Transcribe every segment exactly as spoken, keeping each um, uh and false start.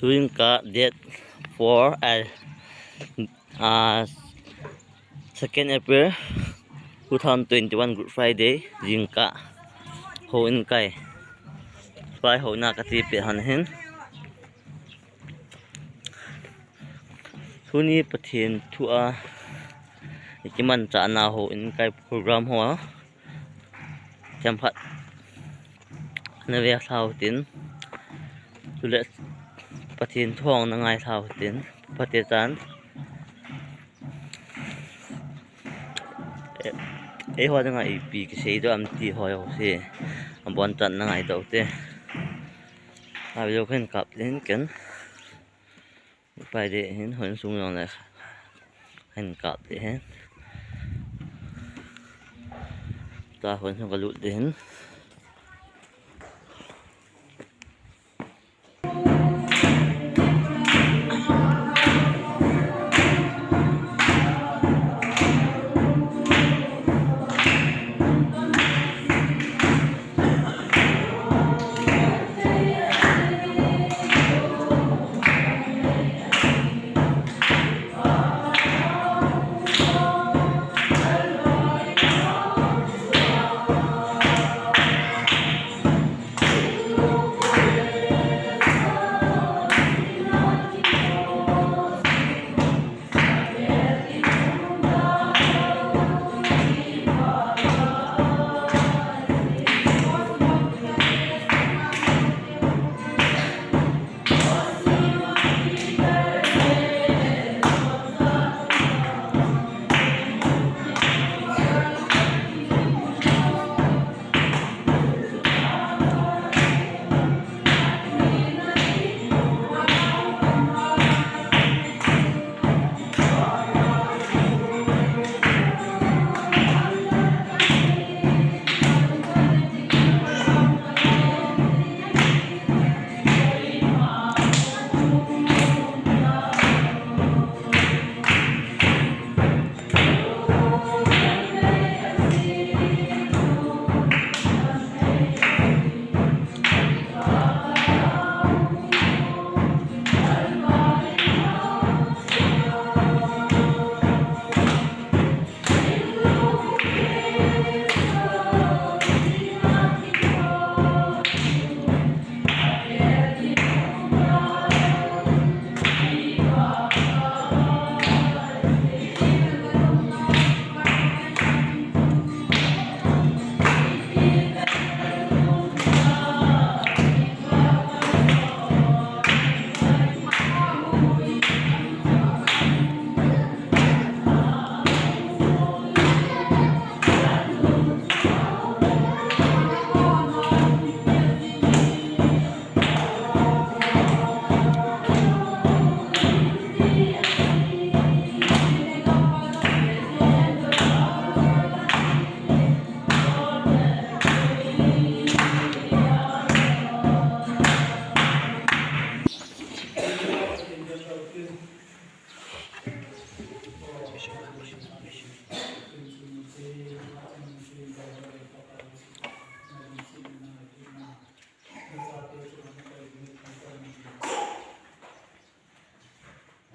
Tuin ka date four, ah, ah, second April two thousand twenty-one, Good Friday, jingkah houin kai. Pai houna kati peh hon hin. Tuni Pathen thu a ikimanchahna houin kai program ho a themkhat na ve lhau tin, chule Pathen thu hong na ngai lhau tin, phatechan. Eh, eiho dinga ipi kisei diu ham ti ho jouse abonchan na ngai diu te. A video kahin kap ding hin ken. Pai ding hin, hon sung jong le hin kap ding hin. Tua hon sung kalut ding hin.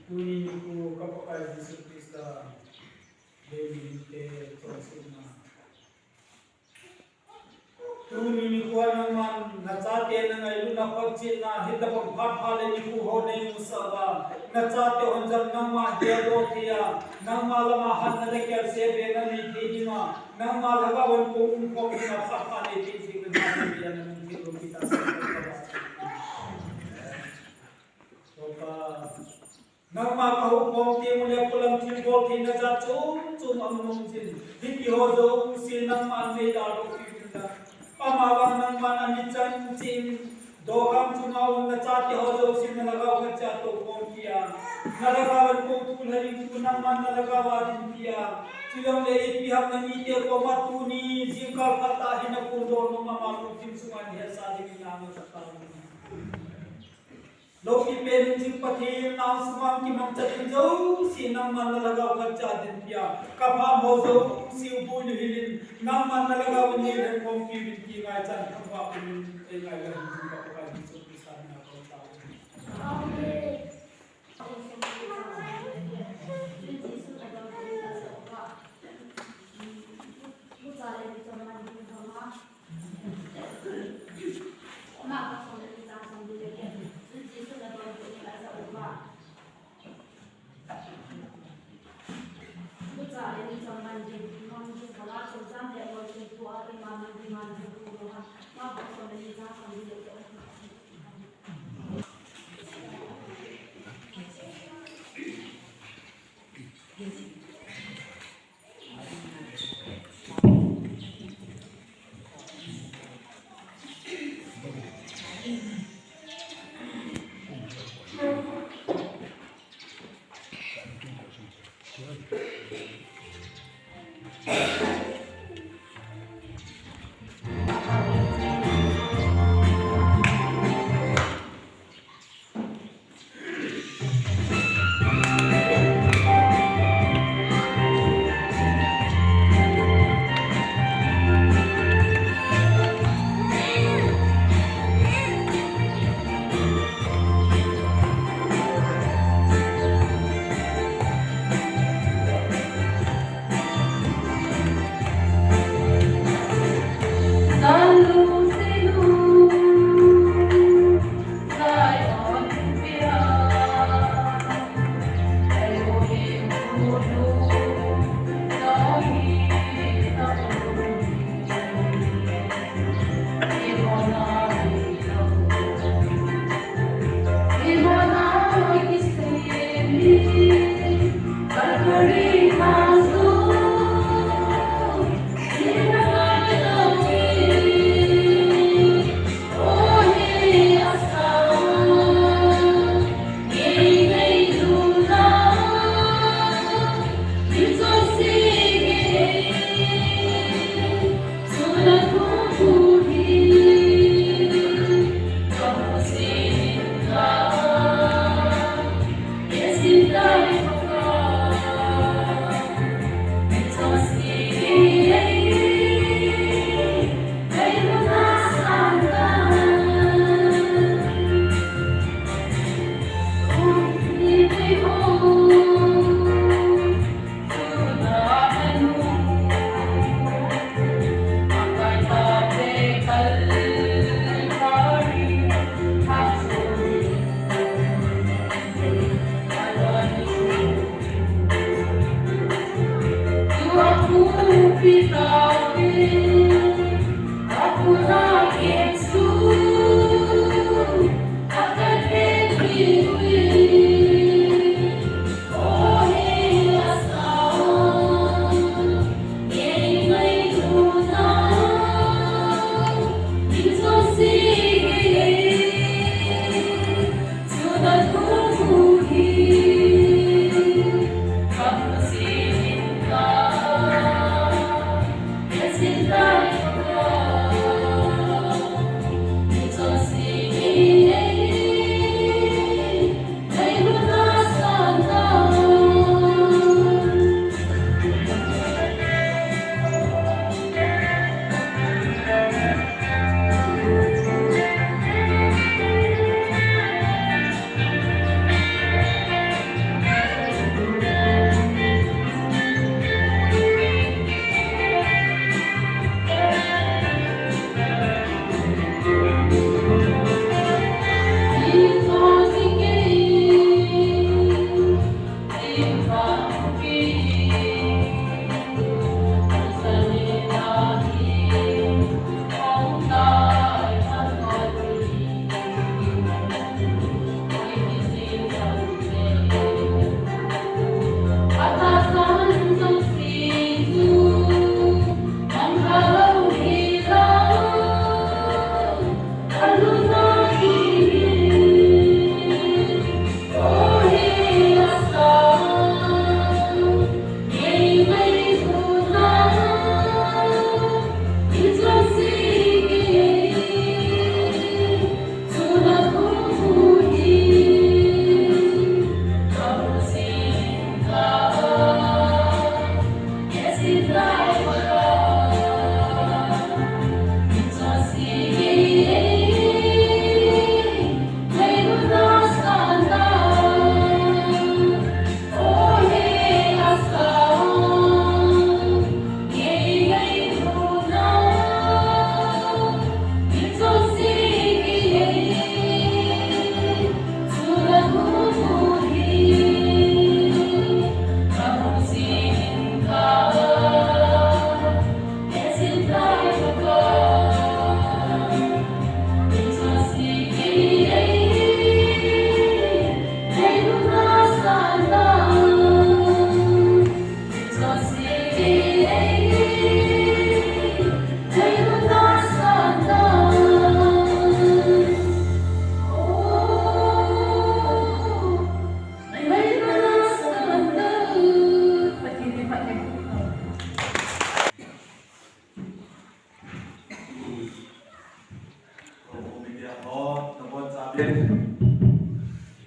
Tuni nikho ka Pakai Jesu Christa lei minte chonsetna. Tuni nikho nangman nachate nangailutna, panchilna, hitobang phat pha le nikho ho neimusah uva, nachate hon jong nangma heldoh thei a, nangma lama hatna le kelse bena nei thei dinga, nangma lhagao in kon umkhom dinga phat pha nei thei jing in, nanei thei lou kita sa. Topa, nangma kahuhkhom teng uleh polam thilbol theina jat chom chom aum jin. Hitiho jouse nangman neidaldoh piuvin lang. Amavang nangman amit chan cheh in, dokhang chunga um nachate ho jouse nalhagao khat cheh a toukhom peh a, nalhagao in kon thulhai in, tu nangman nalhagao a dinpi a, chujongle ipi ham namite koma tuni jingkah phat a hin nakondoh nom ama lungthim sunga nahetsah dingin namasah tauvin. Loupi pen in jing Pathen, nang sunga kimangcha ding jouse nangman nalhagao khat cheh a dinpi a, kapham ho jouse u builu hil in, nangman nalhagao in neilhengkhom piuvin ti ngaichan thangvah pumin eingailu hen, jing ka Pakai Jesu Christa min a kathum tauvin.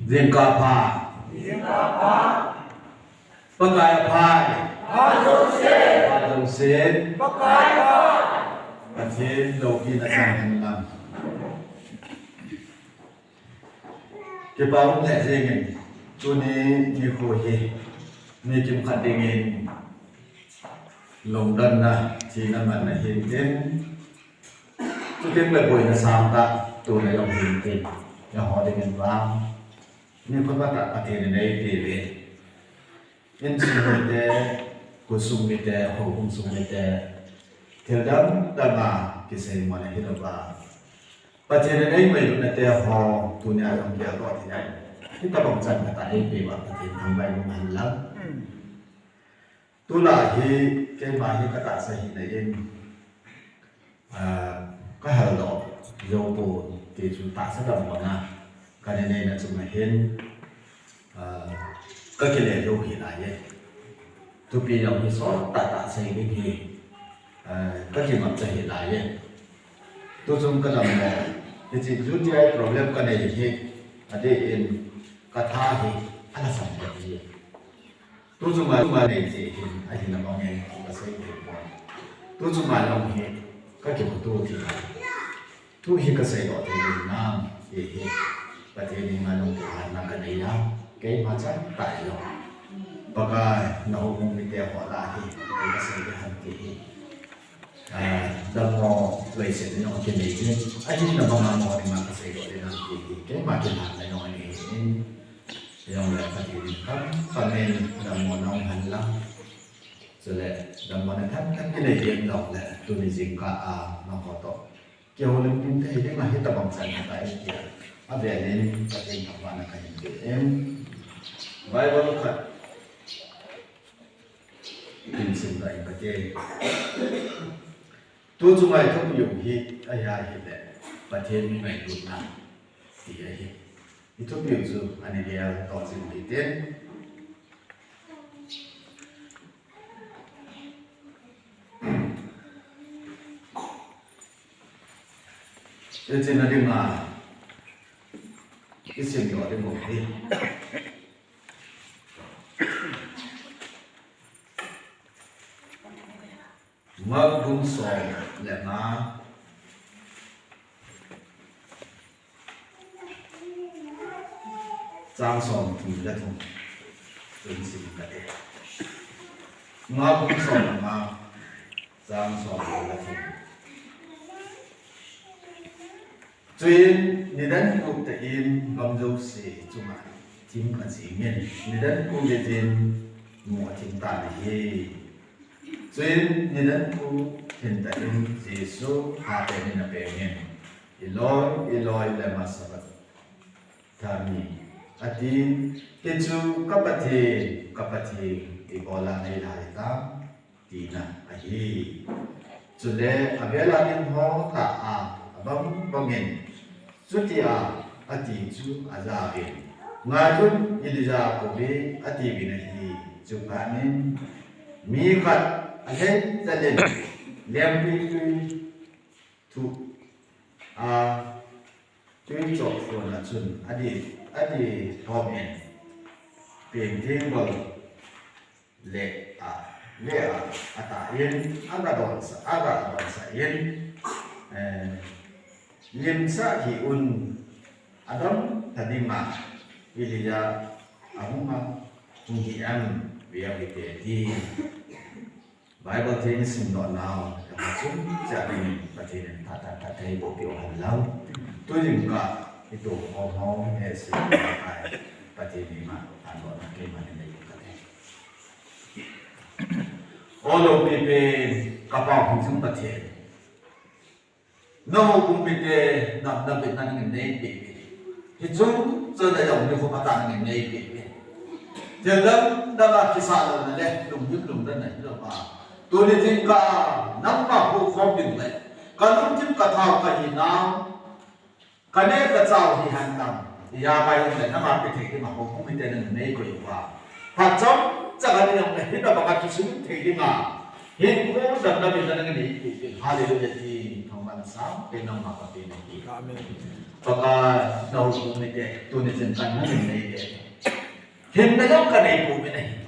Jingkah pha. Pakai aphai. Pha jouse. Pha jouse. Pakai aphai. Pathen loupina chang hen lang. Kipa um lheh jengin, tuni nikho hi mi kimkhat dingin lungdonna thina man ahin tin, chuteng le boina sangtah tuna jong hin tin, eiho dingin vang nikho phatah Pathen in eipeh uve. Insung mite, khosung mite, houbung sung mite, thil dang dang a kisei mona hilouva, Pathen in eingailutna te ho tunia jong kigeldoh thei ahi. Hitobang chan khat a eipeh uva Pathen thangvah in um hen lang. Tulai hi keima hi katahsa hina in, ah, kaheldoh jou pon ti chu tahsa dang banga kanei neina chunga hin, ah, kakile jou hi lai e. Thupi jong hi sottah tah sei ding hi, ah, kakingapcha hi lai e. Tuchung kadammo, hiche U T I problem kanei hi, adeh in katha hi alhasam lheh hi. Tuchunga, chunga nei ti hin, ahina bangin kasei thei pon. Tuchunga jong hi kakiphuto thei. Thu hi kaseidoh thei ding nam ti hi, Pathen henga jong kilhanna kanei a, keima chantah jong, Pakai, nahoubung mite ho lah a hi, kasei ding ham ti hi. Ah, dammo leiset jong kinei ding, ahina banga mo ding a kaseidoh ding ham ti hi, keima kilhanna jong anei in, jong le Pathen in kham, kham in dammo na um hen lang. Chule, dammona themthem kinei ding jong le, tuni jingkah a, nangho toh kihoulim ding thei ding a hitobang chan khat a eitia, avel in Pathen thangvahna kahin pe in. Bible khat hin simdoh inge kati. Tuchunga ithupiu hi, ahi ahile, Pathen mi ngailutna ti ahi. Ithupiu chu ana geldoh jing u hitin. Hiche na dinga isimdoh ding u hi Mark bung som le nga, chang somthum le thum chun sim kate. Mark bung som le nga, chang somthum le thum. Chuin nidan gup tah in gam jouse chunga thim ajing in, nidan ko le jin mu athim tan ahi. Chuin nidan ko lhin tah in Jesu hatah in apeng in, "Eloi, Eloi, lema sabachthani?" ati. Hichu, "Ka Pathen, ka Pathen, ibola neilhai tam?" tina ahi. Chule avel a ding ho tah a, abang bangin, "Chutia ati chu ajauvin, 'Ngaiyun, Elijah akouve,' atiuvin ahi." Chuphat in mi khat alhei jal in lengpitwi thuh a, twi chohkhon a chun adih, adih thom in, pengtheng bol le a, le a, atah in, aga donsah, aga donsah in, eh, "Limsah hih un, adamlha dinga Elijah ahung a, hung hih em, veu hite," ati. Bible theng isimdoh nau, achung cheh dingin Pathen in phatah in phatthei boh peh u hen lang. Tujingkah itoh khom ho, hehse ho, Pakai, Pathen in ma, phatdohna keima nei u kate. O loupi pen, ka Pa hung jing Pathen. Nahoubung mite, na, na vetna nangin neipeh uve. Hiche chungchang a jong nikho phatah nangin neipeh uve. Thil dang dang a kisah louna le, lunghim lungdonna hilouva, tuni jingkah a, nangma houkhom ding le, ka lungthim ka thao ka hinau, ka neh ka chah hi hen lang, ijat a hin le, nangma pe thei ding a houbung mite nangin neikoi uva, phat chomcha khat jong le, hitobang a kisun thei ding a, Hinkho damna min nangin neipe uvin. Hallelujah ti thangvahna sang, kei nangma kape nahi. Amen. Pakai, nahung pumite, tuni jingkah nangin neipe. Hinna jong kanei pouve nahi.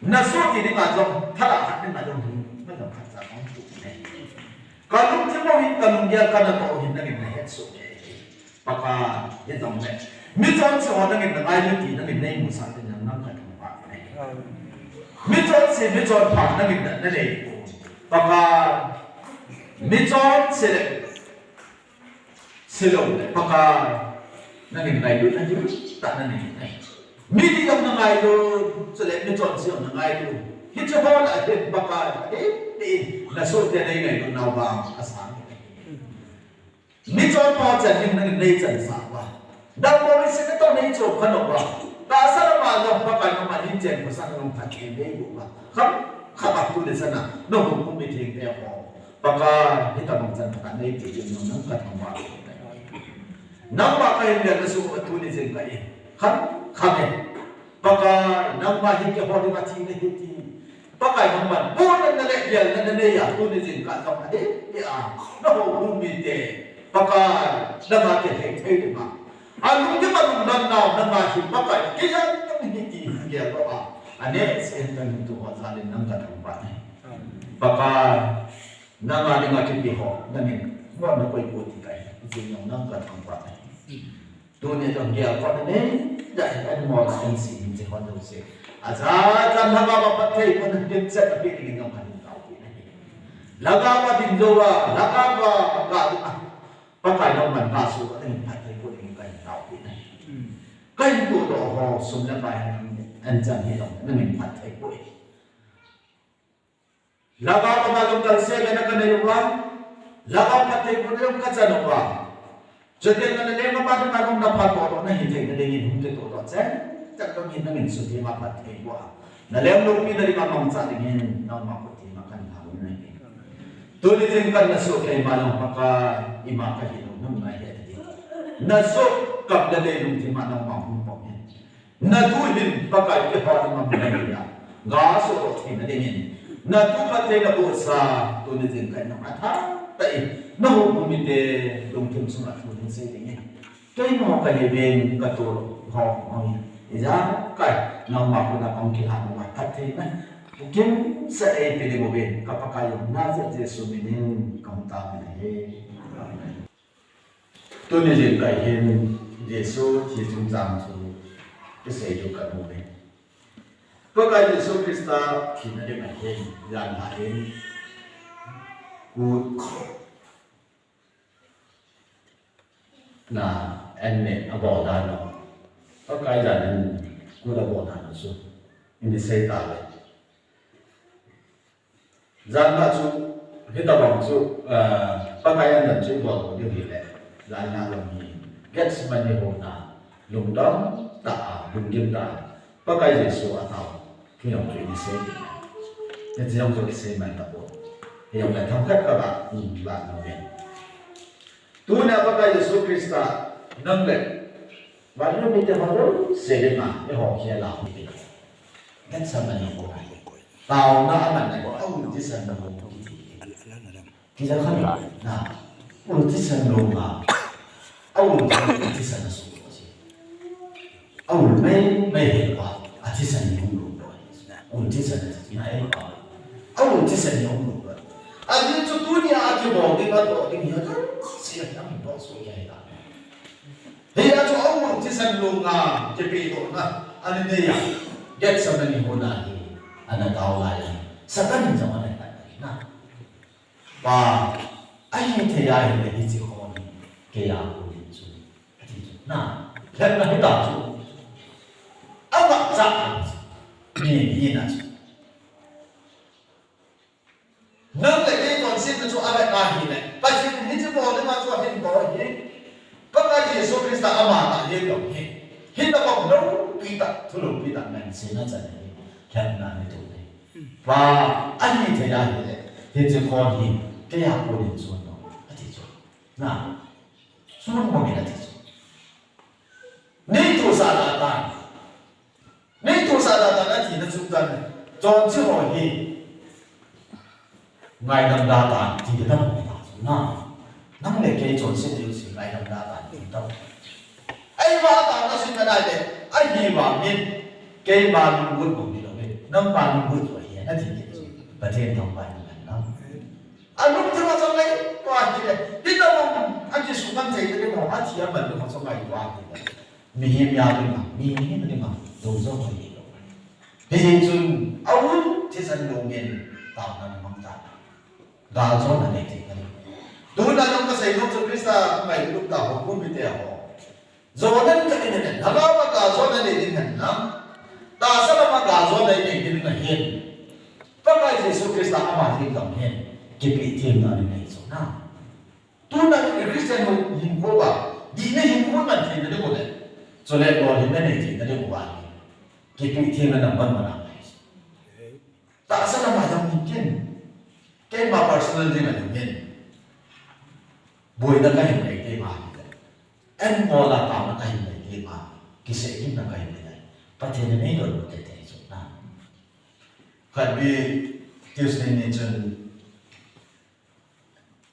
Nasoh ti dinga jong, thalhah khat dinga jong hin, na jong khat cha jong tu ne. Kalungthim u hin, kalunggel kanatoh u hin, nangin nahetsoh kei. Pakai, hijongle michonse ho nangin nangailut ti, nangin neimusah tin jong nang kathangvah ne. Michonse, michonpha nangin na, nanei u. Pakai, michonse le Silou le Pakai, nangin ngailutna dihtah nanei ahi. Mi dih jong nangailut, chule michonse jong nangailut. Hiche ho lah a hin Pakai, adeh deh in nasohte neingailutnau vang asang ahi. Michonpha chan hin nangin neichansah uva, dammo leiset natoh neichop kha uva, tahsa lama jong Pakai nangman hin chen khosah nangin phatthei neiboh uva, kham kham a tuni chan a nahung pum mithengte ho Pakai, hitobang chan khat neipe uvin nang kathangvah e. Nangma kahin bel nasoh uva tuni jingkah in, kham kham e. Pakai, nangma hin keiho dinga thi nahi ti, Pakai, nangman boina le gelna nanei a, tuni jingkah jong adeh deh a nahung pum mite, Pakai, nanga kilheng thei dinga, alungthim a lungdonnau nanga hi Pakai, kei a nang hi ti hin geldoh a, aneh seh in kahin toh ho jal in nang kathangvah e. Pakai, nanga dinga kipe ho nangin mo nakoipoi ti kahin, hijeh in nang kathangvah e. Tuni jong gelkhohna nei dia hin, anmo la ansi hin, hiche ho jouse ajat jat lhagao a phattheibohna dimset ape dingin jong kahin taopi nahi. Lhagao a dinlou a, lhagao a ga a, Pakai nangman gasoh a, nangin phattheiboh dingin kahin taopi nahi. Kahin tohdoh ho sum le pai, anchan hijongle nangin phattheiboh in. Lhagao koma jong kalsonna kanei uva, lhagao phattheibohna jong kachan uva, chuteng le naleng koma dinga jong naphatdohna hithei nadingin hung kitohdoh cheng cheng jong hin nangin sutheng a phattheiboh a, naleng loupina dinga mangcha dingin nangma khut theng a kahin lhang in ahi. Tuni jingkah nasoh keima jong Pakai, ima kahilou nangma ahi ati. Nasoh kap le lei lungthim a nangma hung pang in. Natu hin Pakai kihoulimna mun ahi a, gasoh doh theina dingin, natu phatthei nabohsa, tuni jingkah in nang athah tah in nahung pum mite lungthim sunga thu hin sei dingin, kei nangho kahiuvin katoh ho hi, ijakai nangma khut a kahung kilhan uva phattheina kimseh eipe ding uvin, ka Pakai u Nazareth Jesu min in kahung taovin ahi. Amen. Tuni jingkah hin Jesu thi chungchang chu isei diu kanom e. Pakai Jesu Christa thina dinga hin, jan a hin, kut na an neh abol dan u, Pakai jan in kut abol dan u chu ini sei tauve. Jan a chu, hitobang chu, ah, Pakai an jan chu ibol diu hile, jan a jong hi Gethsemane hon a, lungdong tah a, lungdim tah a Pakai Jesu atao thu jong chu ini sei. Hiche jong chu isei man tapon. Hijongle themkhat kava, um, la nom e. Tunia Pakai Jesu Christa nang le vannoiya mite ho jouse dinga eiho khel a hung pi. Gethsemane hon a, taona aman a, aul thisan na hung pi. Kija khan na, aul thisan lou nga, aul thisan na su. Aul mei mei hi pa, athisan ni hung lou lou. Aul thisan na thi na e pa. Aul thisan ni hung lou lou. Ajeh chu tunia akibol ding, atoh ding hi, atoh, si a, akibol so ya ya. Hia chu aul thisan lou nga, kipedohna, ani nei a, Gethsemane hon a hi, ana tao lai a. Satan in jong ana tao na. Pa, ahithei ahile hiche khon hi keia kon in chun, ati chu. Na, lhepna hita chu. Ama cha, mi, mi na chu. Nang le kei chonsetna chu avet ahile, Pathen in hiche bol dinga chu ahin bol hi. Pakai Jesu Christa ama tah lou hi. Hitobang loupi tah, thu loupi tah nang sena chan hi. Lhepna ni tu hi. Pa, ahithei ahile, hiche khon hi keia kon in chun o, ati chu. Na, chun mo nge ati chu. Nei tohsah da tan. Nei tohsah da tan athina chungchang. Chonse ho hi. Ngaidam da tan ti dam ta chu na. Nang le kei chonset ding si ngaidam da tan ti ta. Ahivang a tana sin ka dai le, ahivangin, keima lunglut bou hilou ve, nangma lunglut chu ahi, ati kit chu. Pathen thangvah in umhen lang. Alungthim a chang lei, tua hi le, hita bang, akisu man thei te mo, athi aman lung a chang ngai tua hi le. Mihem ya ding a, mihem ding a, dou jong ahi lou. Hijeh chun, a un, thisan lungin, taona na mang ta. Galjona nei thei kha ding. Tuna jong kasei nom chu Christa ngailut ta ho, pumpi te ho. Jona in ka in hen, lhagao a galjona nei ding hen lang. Tahsa lama galjona nei ding ahin. Pakai Jesu Christa ama hin gam hen. Kipehthem na nei chu na. Tuna in Christian ho hinkho a, dihna hinkho man theina ding u le. Chule lolhinna nei theina ding u ahi. Kipehthem na number one a. Tahsa lama jong hin kin. Keima personal ding a jong hin. Boina kahin nei keima hi le. Anmol a taona kahin nei keima. Kisehkhemna kahin nei le. Pathen in eidon u tete chu na. Khatbi Tuesday ni chun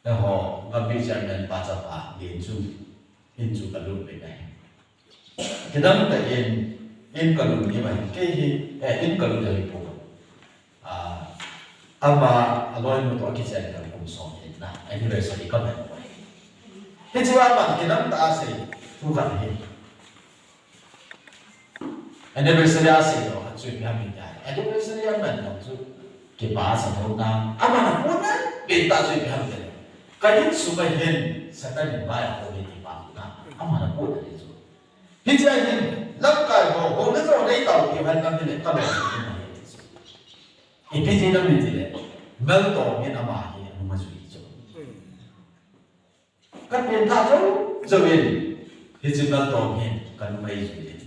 Eiho, Gampi Chairman pa chapa, din chu, in chu kalut ve nai. Kidang tah in, in kalut ni ma, kei hi, eh, in kalut hi po. Ah, ama, aloinu toh kichen kal kum som hin na, anniversary kaman. Hiche a pat kidang tah a sei, thu khat hi. Anniversary a sei lou, a chu ipi ham itile. Anniversary a man lou chu. Kipa sa thou na. Aman apot na, pen tah chu ipi ham itile. Ka insung a hin, Satan in vai akhom e ti pa na. Aman apot na ti chu. Hiche a hin, lamkai ho, ho na jo nei tao ti han lam tile, ka lou ti na ti chu. Ipi ti na mi tile. Mal to min ama hi, anu ma ju ti chu. Ka pen tha jou, jou in, hiche mal to hin, ka numei jui in.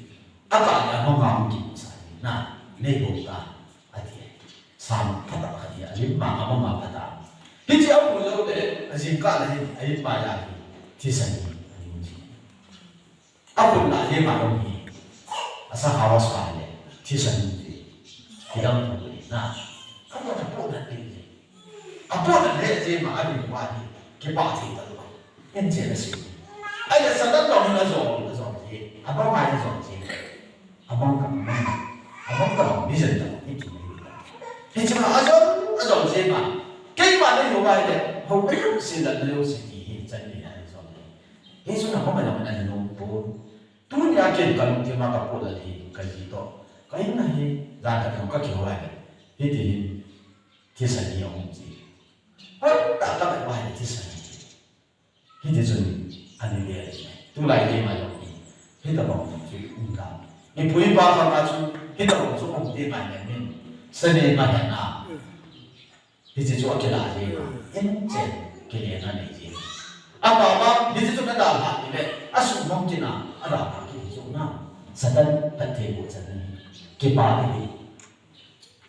Akah le amanga hung kimusah in, na, nei bol ta, ati. Sang phatah khat hi, alim ma, amanga phatah. Hiche amu jou le, ajingkah le hin, a in mai a hin, thisan hi, ahin ji. Akhut lah jeng a jong hi, asahao asa le, thisan hi, kidam thou le, na, ka pot, ka pot na ti le. Apot na le jeng a, ahin va hi, kipah thei talou. Inchen asei. Ahile Satan jong hin ajol, ajol ji. Abang mai ajol ji. Abang ka, abang. Abang ka, vision ka, ni ki ni. Hiche ma ajol, ajol ji ma. Keima nei ho vai le, ho pe se dan le ho se ki hi, chan ni na ajol. Hiche na ho ma na na no po. Tunia ken kalungthim a kapot a hi, kaji toh. Ka in na hi, jan khat ka kihou vai le. Hiti hin, thisan hi aum ji. Hoi, ta ka vai le thisan hi. Hiti chun, ani le, tulai le ma jong hi. Hitabang chu um ta. Ipu ipa khang a chu, hitabang chu um ti ngai le min. Sane ma hen a. Hiche chu akila jeng a. Inchen, kilena nei jeng. Ama ma, hiche chu na dalha ni le, asumang kina, adalha kiti chu na. Satan phatthei boh chan ni. Kipa ni hi.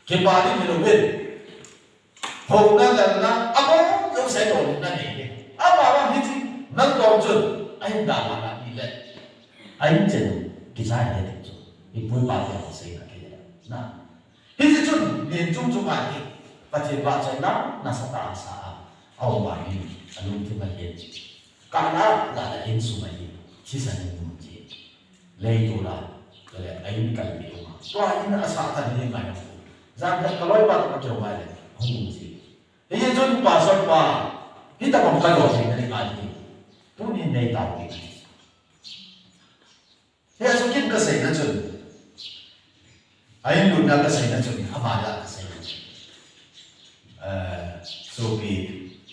Kipa ni hi lou vin. Houna, lalna, abang jong sei lou na nei le. Ama vang hiche, nang dong chun, ahin dalha na ni le. Ahin chen, kichai le ti chu. Ipu ipa te ho sei na kile. Na. Hiche chun, nin chung chung a hi, Pathen vahchoina, nasatah a asa a, aum a hin, alungthim a hin. Kana, la la insung a hin, thisan in um ji. Leitol a, tole, a in kalbi um a. Tua in asa tan hi ngai a. Jan khat ka loipa toh ka kihou ngai le, hung um ji. Hiche chun pastor pa, hitabang ka lolhing na ding ahi. Tuni nei tao ding. Hia chu kin kasei na chun. A in lutna kasei na chun, ama la kasei na chun. Eh, sopi,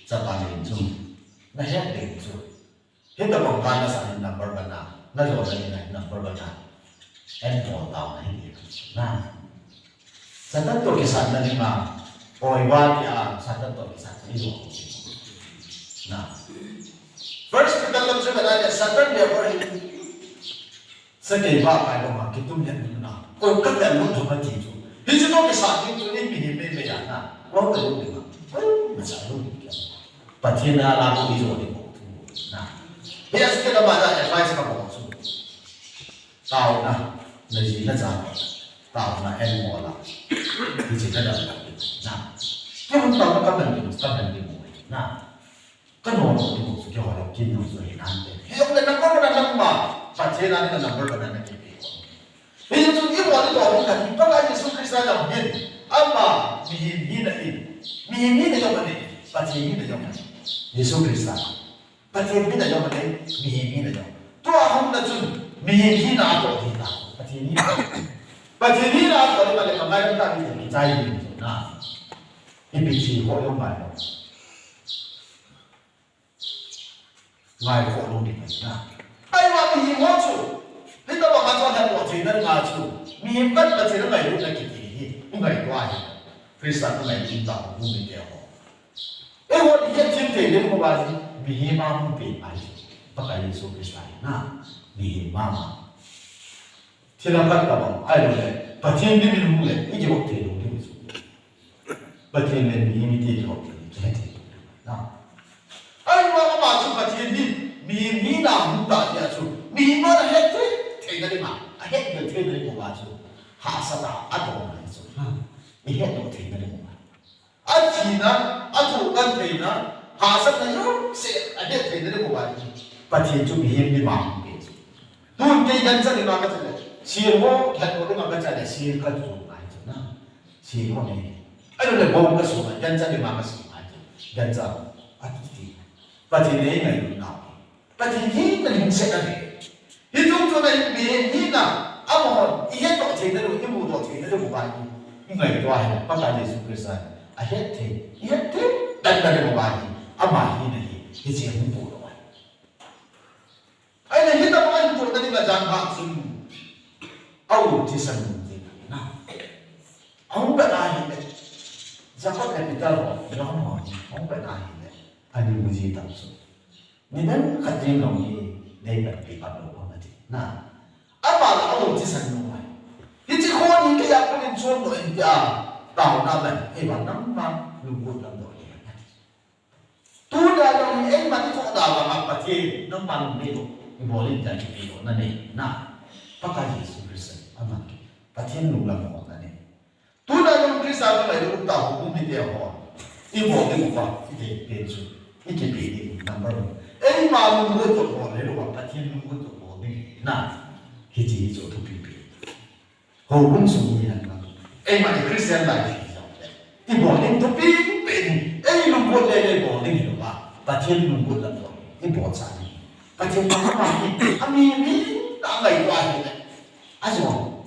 chapa len chun. Na het ding chu. Hitabang ka na sa number bana, na jo na ni number bana. En mo tao na hi na. Satan toh kisatna dinga, oi va tia, Satan toh kisatna dinga. Na. First Peter lam chu ka dai le, Satan le oi. Sa kei va kai lo ma, kitum le na. Ko ka le lo thoma ti chu. Hichu toh kisat ding chu ni mi ni me me ya na. Ko ka lo ni ma. Ko ma sa lo ni kya. Pathen a la ko ni jo ni ko. Na. He as ke la ma da advice ka mo chu. Taona, na ji na cha. Taona en mo la. Hiche ka dam na. Kihung tao na kaman ding, kaman ding mo na. Kano mo ding mo su kihou kin no su hi nan te. Hi jong le number one number. Pathen a ding number one na kipe. Hi jong chu ibol ding to ding khat hi Pakai Jesu Christa jong hin. Ama mihem hina in. Mihem hina jong ahi. Pathen hina jong ahi. Jesu Christa. Pathen hina jong ahi, mihem hina jong. Tua hung na chun, mihem hina atoh hina. Pathen hina. Pathen hina atoh hina le ka ngai ta ni ni chai ni na. Ipi chi ho jong mai lo. Ngai ho lo ni na. Ai wa mihem ho chu. Ni ta ba ma chon han lo chi na nga chu. Mihem kan Pathen ngai lo na ki ki hi. Ngai tua hi. Christa ngai lo ta ho mi te ho. Eiho i het thei ding mo ba ji, mihem a hung pe ngai. Pakai Jesu Christa hi na, mihem a ma. Thil a khat tabang, ahilou le, Pathen min in hung le, i kivop thei lou ding chu. Pathen le mihem i kivop thei, kihe thei lou ding na. Ahivang ama chu Pathen hi, mihem hina hung ta tia chu, mihem a het thei, thei na ding a, a het thei na ding mo ba chu. Hahsat a, a dong na chu. I het thei na ding mo ba. A thina, a thohkan theina, hahsatna jouse a het theina le bouva hi. Pathen chu mihem dima hung pe chu. Tun kei gancha dima ka chale, sir ho, lhat ho dima ka chale, sir ka chu ngai chu na. Sir ho nei. Ahilou le bou ka su ngai, gancha dima ka su ngai chu. Gancha, a ti ti. Pathen nei ngai lu nau. Pathen hi na lungset ahi. Hichun chun ahi, mihem hina, amahon, i hetdoh theina diu, i mudoh theina diu bou ahi. I ngaito ahi, Pakai Jesu Christa, a het thei, i het thei, dan dan diu bou ahi. Ama hina hi, hiche hung bol lou ahi. Ahile hitabang a hung bol na ding a jang hah chun, a u thisan nung jeng na. A hung vet na hile, Jacob le Peter ho, John ho, a hung vet na hile, ani mu ji tam chu. Nidan khat ding jong hi nei panpi kap lou ham ati. Na. Ama la a u thisan nung ahi. Hiche khoni kei a konin chon doh in tia. Taona ban, ei vang nangma lunggut lam doh in ati. Tuna jong hi eima i thohna vang a Pathen, nangma lung nei lou, i bol in tia kipe lou na nei. Na. Pakai Jesu Christa, aman. Pathen lung lam doh na nei. Tuna jong Christa ka ngailut u ta ho, um hite ho. I bol ding uva, i dei pen chu. I kipe ding, number one. Eima lunggut toh bol le lou, Pathen lunggut toh bol ding. Na, hiche hi chu thupi pi. Houbung sung hi hen lang. Eima i Christian life hi jong le. I bol ding thupi pi ding. Ei lunggut le le bol ding hi lou va. Pathen lunggut lam toh. I bol sa ding. Pathen lunggut lam hi. Ami mi, ta ngai tua hi le. A jong.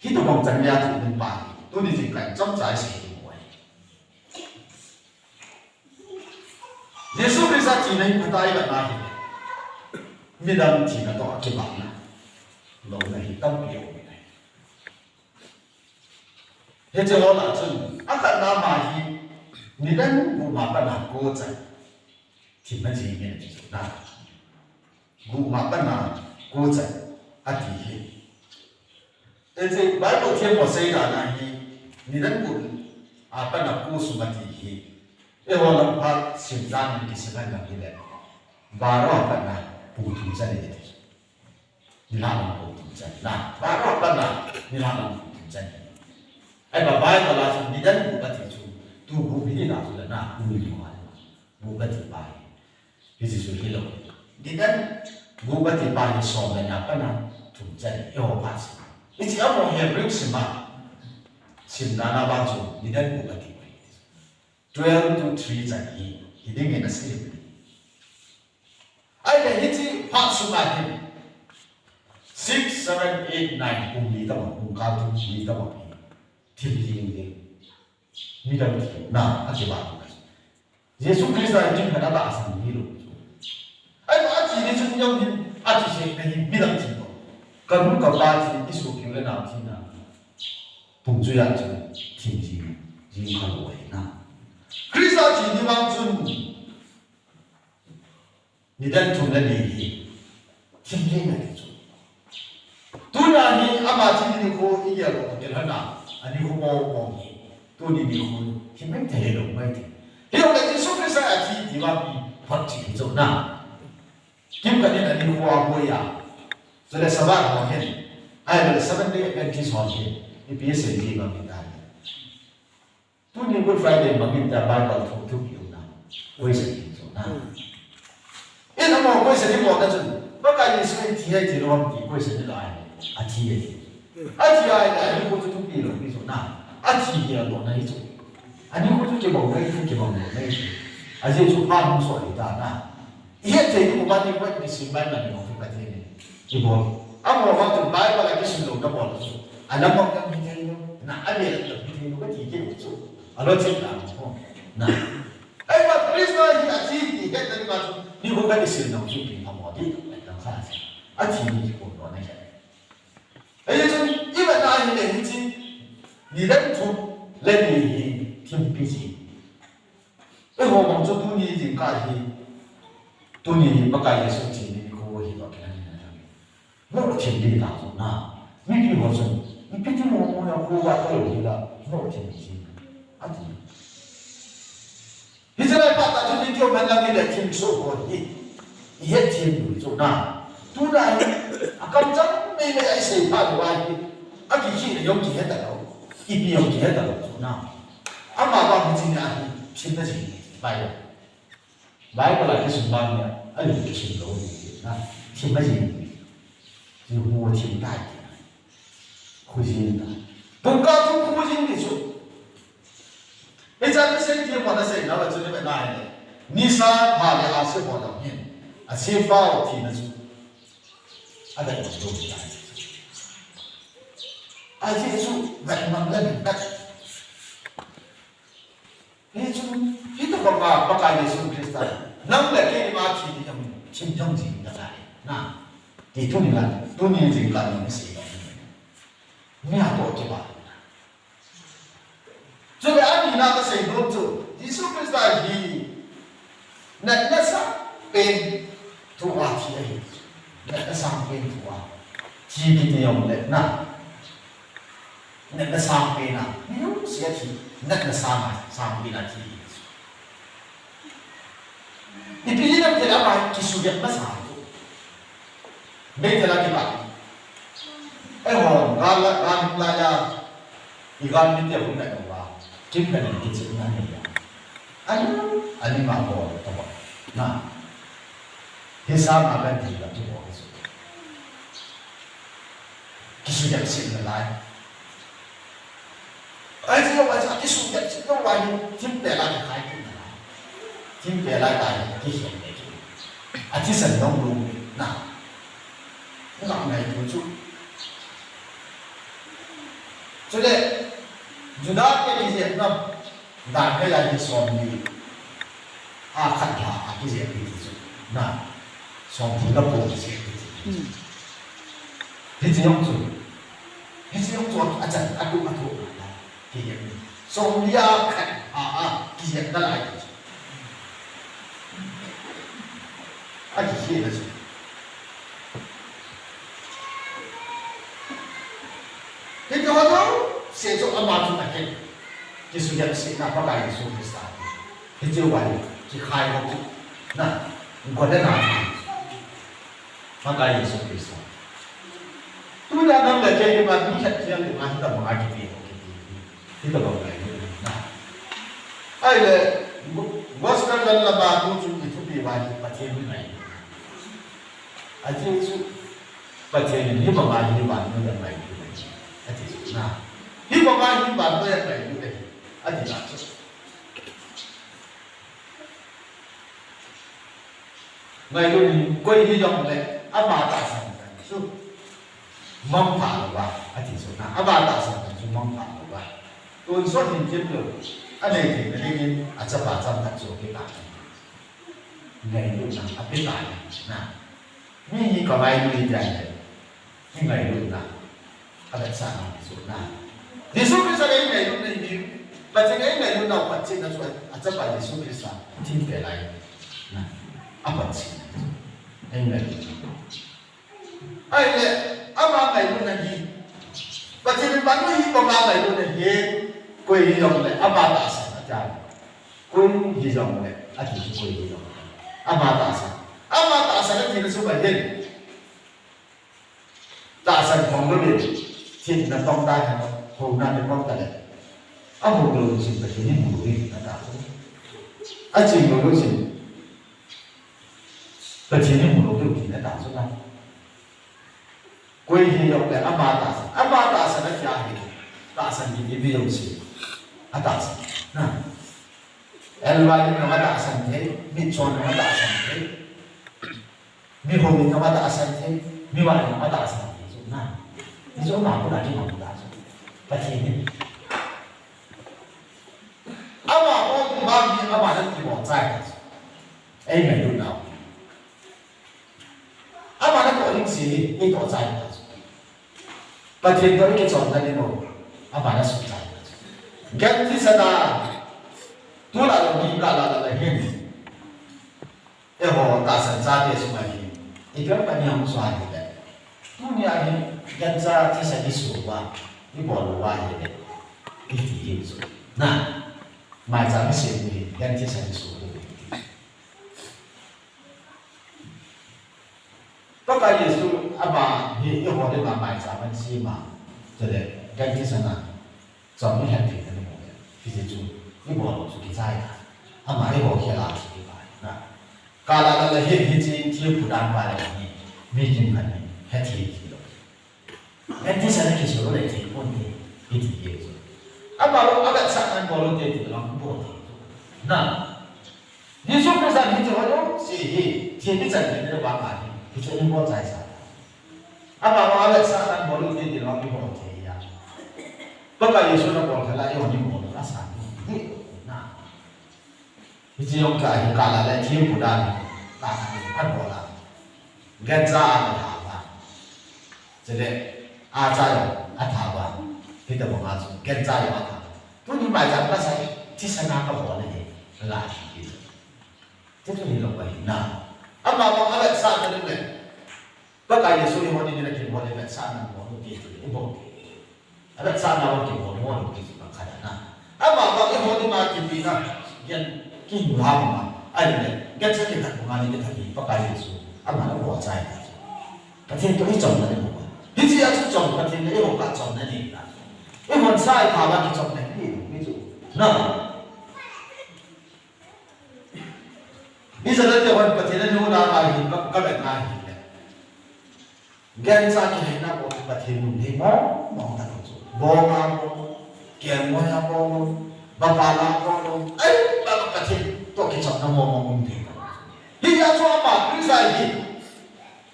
Hitobang chan geiya thu ding pa hi, tuni jingkah in chomcha isei ding u ahi. Jesu Christa thina hi phatah a ivet na hi, midang thina toh akibang na, louna hi tampi aum in ahi. Hiche ho lah a chun, akhatna ma hi, nidan gup ma pat a ko chan, thim ajing in ati chu na. Gup ma pat a ko chan, ati hi. Hiche Bible them ho seidan a hi, nidan gup a pat a ko sung ati hi. Eiho lam phat simdan in kisim a lang hile. Baro a pat a pung thum chan ati. Nilhah lam pung thum chan. Na, baro a pat a nilhah lam pung thum chan. Ahivang Bible a chun nidan gup ati chu, tu gup hi na chu le na, ui mo a le. Gup ati pa hi. Hiche chu hilou. Nidan gup ati pa hi som le nga a pat a thum chan, eiho phat sim. Hiche amaho Hebrew sim a. Simdan a vang chu nidan gup ati pa hi. Twelve to three chan hi, hiding in asei. Ahile hiche phat sung a hin. Six, seven, eight, nine, pung li tabang, pung kal thum li tabang hi. Thim jing jing. Midang thina, akibang. Jesu Christa in thim khat atahsan hilou. Ahivang athi ni chun jong hin, athi seh na hi midang thina. Ka nu ka pa thi, i sopi u le nao thina. Pung chu a chun thim jing, jing kha lou ahi na. Christa thi ni vang chun, nidan thum le li hi, thim jing na ti chu. Tuna hi ama thi nikho i gel lou, gel hana, ani kho mo mo hi. Tuni nikho hi meng thei lou mai thei. Hijongle Jesu Christa athi ti vang hi phot chi hi chu na. Kimkhat in ani kho aboi a. Chule Sabbath ho hin. Ahilou le Seventh Day Adventist ho hin. Ipi asei ji vang hi ta. Tuni Good Friday bangin ta Bible thu thupi u na. Koi sa ti chu na. Ina mo koi sa ti mo na chun. Pakai Jesu in thi hai thi lou ham ti koi sa ti lai. A thi hai. A thi hai na ni ko chu thupi lou ni chu na. A thi hi a lou na hi chu. A ni ko chu kibang na hi chu kibang lou na hi chu. A Jesu pa hung so ni ta na. I het thei ni upa ni ko ni sim bai ma ni mo ka thei ni. I bol. A mo ma tu bai ba la ki sim lo ka bol chu. A lam mo ka mi thei lo. Na a be la ki thei lo ka ti ki chu. A lo chin la mo. Na. Ai ma Krista hi a thi ti het na ni ma chu. Ni ko ka ni sim lo chu pi ma mo di. Ai ka kha. A thi ni ko lo na ya. Ei chun, i vet na hi le hi chi, ni le thum le ni hi thimpi chi. Eiho bang chu tuni jingkah hi, tuni hi Pakai Jesu thi ni kho hi lo kina ni na. Mo thim di ta chu na. Mipi ho chun, mipi ti mo mo na kho wa ka lo hi la, mo thim di chi. A ti. Hiche lai phat a chu ni kio man lang ni le thim so ho hi. I het thim du chu na. Tu na hi, a kam chang mei mei a i sei phat u a hi. A ki khi le jong ki het ta lo. Ipi jong ki het ta lo chu na. Ama ba hi chi na hi, thim na chi ni. Bai. Bai ko la ki sum ba ni a, a lu ki sum lo ni na. Thim na chi ni. Ni hu thim ta ki. Khu jin ta. Bung ka thu khu jin ni chu. Hiche a kisei thim ho na sei na va chu ni ve na hi le. Nisa pha le a se ho dam hin. A se pha u thina chu. A dai chu ta. A ji chu va mang la min ta. Hi chu, hi to banga Pakai Jesu Krista. Nang le kei ma thi ni jong, thim jong ji ta lai. Na. Ti tuni la, tuni jingkah ni sei. Mi a to ki ba. Chule ani na ka sei nom chu, Jesu Krista hi natna sang pen thu a thi ahi. Natna sang pen thu a thi kiti jong le na. Natna sang pen a, mi jong sia thi, natna sang a, sang pen a thi. Ipi hinam tile ama kisugep masa chu. Meithal a kipat. Eiho, gal la, gal la ya. I gal mi te hung na wa. Kim na ni kichi na ni ya. Ani, ani ma ko to ba. Na. Hi sa ma kan ti la tu ko. Kisugep sin na lai. Ai, ti lo, ai, ti lo, a kisugep sin lo, ai, thim pe lai, khai thim na lai. Thim pe lai, tai, ki hian ne ki. A thisan dong lu, na. Ngak ngai tu chu. Chule, Juda te ki hian na. Dan ka ya hi som ni. A khat lha a kijep hi ti chu. Na. Som thum la po kijep hi ti. Hmm. Hi chi jong chu. Hi chi jong chu a chan a tu a tu na. Kijep hi. Som ni a khat lha a kijep na lai ti chu. A kijep na chu. Hiti ho jouse chu ama chun ahet. Kisugep sihna Pakai Jesu Krista. Hiche uva kikhai ho chu. Na, golden a chu. Pakai Jesu Krista. Tuna nang le kei ma mi khat hiam le ma hita ma kipe ho kiti. Hita ma ngai na. Ahile, gospel lam lama tu chu i thupi uva hi Pathen ngai. Aji chu Pathen in hi banga hi vannoi a ngailut ahi, ati chu na. Hi banga hi vannoi a ngailut ahi, ati na chu. Ngailut in koi hijong le ama tahsan chu mangpha louva, ati chu na. Ama tahsan chu mangpha louva. Tonsot hinkho lou, anei theina dingin achapa changkhat chu kikah. Ngailutna ape tai na. Mi hi ka ngailut tai le. Hi ngailutna. Avetsahna chu na. Jesu Christa le ngailutna hi. Pathen le ngailutna, Pathen na chu achapa Jesu Christa thim pe lai. Na. Apatchina. Ngailutna. Ahile, ama ngailutna hi. Pathen in vannoi hi ama ngailutna hi. Koi hijongle, ama tahsan ahi. Koi hijongle, ati koi hijongle. Ama tahsan. Ama tahsan atina chu ahin. Tahsan phong louvin. Thina tong ta hen, houna ni phong ta le. Amu lou sin Pathen in mu lou ding ati chu. Aching lou lou sin Pathen in mu lou ding ati chu na. Koi hijongle ama tahsan, ama tahsan atia hi. Tahsan hi ipi jong si. Atahsan. Na. Elva in jong atahsan thei, mitchon jong atahsan thei. Mihou in jong atahsan thei, mivah in jong atahsan thei chu na. Hichu ama koma kimang ta chu. Pathen in. Ama bol ding vang hi ama na kibol chai ta chu. Amen. Amen. Ama natoh ding si hi, eitoh chai ta chu. Pathen toh ikichonna ding u, ama nasuh chai ta chu. Gentheisana, tulai jong hi kalah lah hin. Eiho tahsan chate sunga hi. Ipi ham pani ham sua hi le. Tunia hi, genthei theisan isuh uva, ibol uva hi le. Iti hi chu. Na, maicham isem hi, genthei theisan isuh uva. Pakai Jesu ama hi eiho dinga maicham asem a, chule gentheisana chom ihet thei na mo. Hiche chu ibol chu kichai ta. Ama eiho khel a chu kichai na. Kalah lah hin hiche thilphu dan pa le ni, mi kimkhat in het thei ti lou. Gentheisana kisu le thei pon te, iti hi chu. Ama lo, avetsahnan bol u te ti lo, bol te. Na. Jesu Christa hiche ho jouse hi, thil ichan thei na vang a hi, hiche in bol chai sa. Ama lo, avetsahnan bol u te ti lo, bol te ya. Pakai Jesu nabol khala, eiho ni bol u asa. Hi, na. Hiche jong kahi kalah le thilphu dan, kahi abol a. Genthei a atha uva. Chule, acha jong atha uva. Hitabang a chu, genthei jong atha. Tuni maicham kasei, thisan a kabol ahi, la hi. Hichu hilou ahi na. Ama bang avetsahna ding le. Pakai Jesu eiho dinga kibol le avetsahna bol u ti chu ibol. Avetsahna bang kibol mo lo ti chu khat na. Ama bang eiho dinga kipina, gen kimu ha ma. Ahile, genthei khat banga ni kithah hi Pakai Jesu. Ama nabol chai ta chu. Pathen toh ichonna ding u. Hiche a chu chom Pathen le eiho kachomna ding ta. Eihon sa itha uva kichomna hi, hi chu. Na. Israel te hon Pathen in ahin, ka, ka vet na hi le. Genthei kiheina bou Pathen in ahin mo, mo ta chu. Bou ma bou, kem mo ya bou, ba pa la bou, ai, ba Pathen toh kichomna mo, mo, mo te. Hiche a chu ama Christa hi.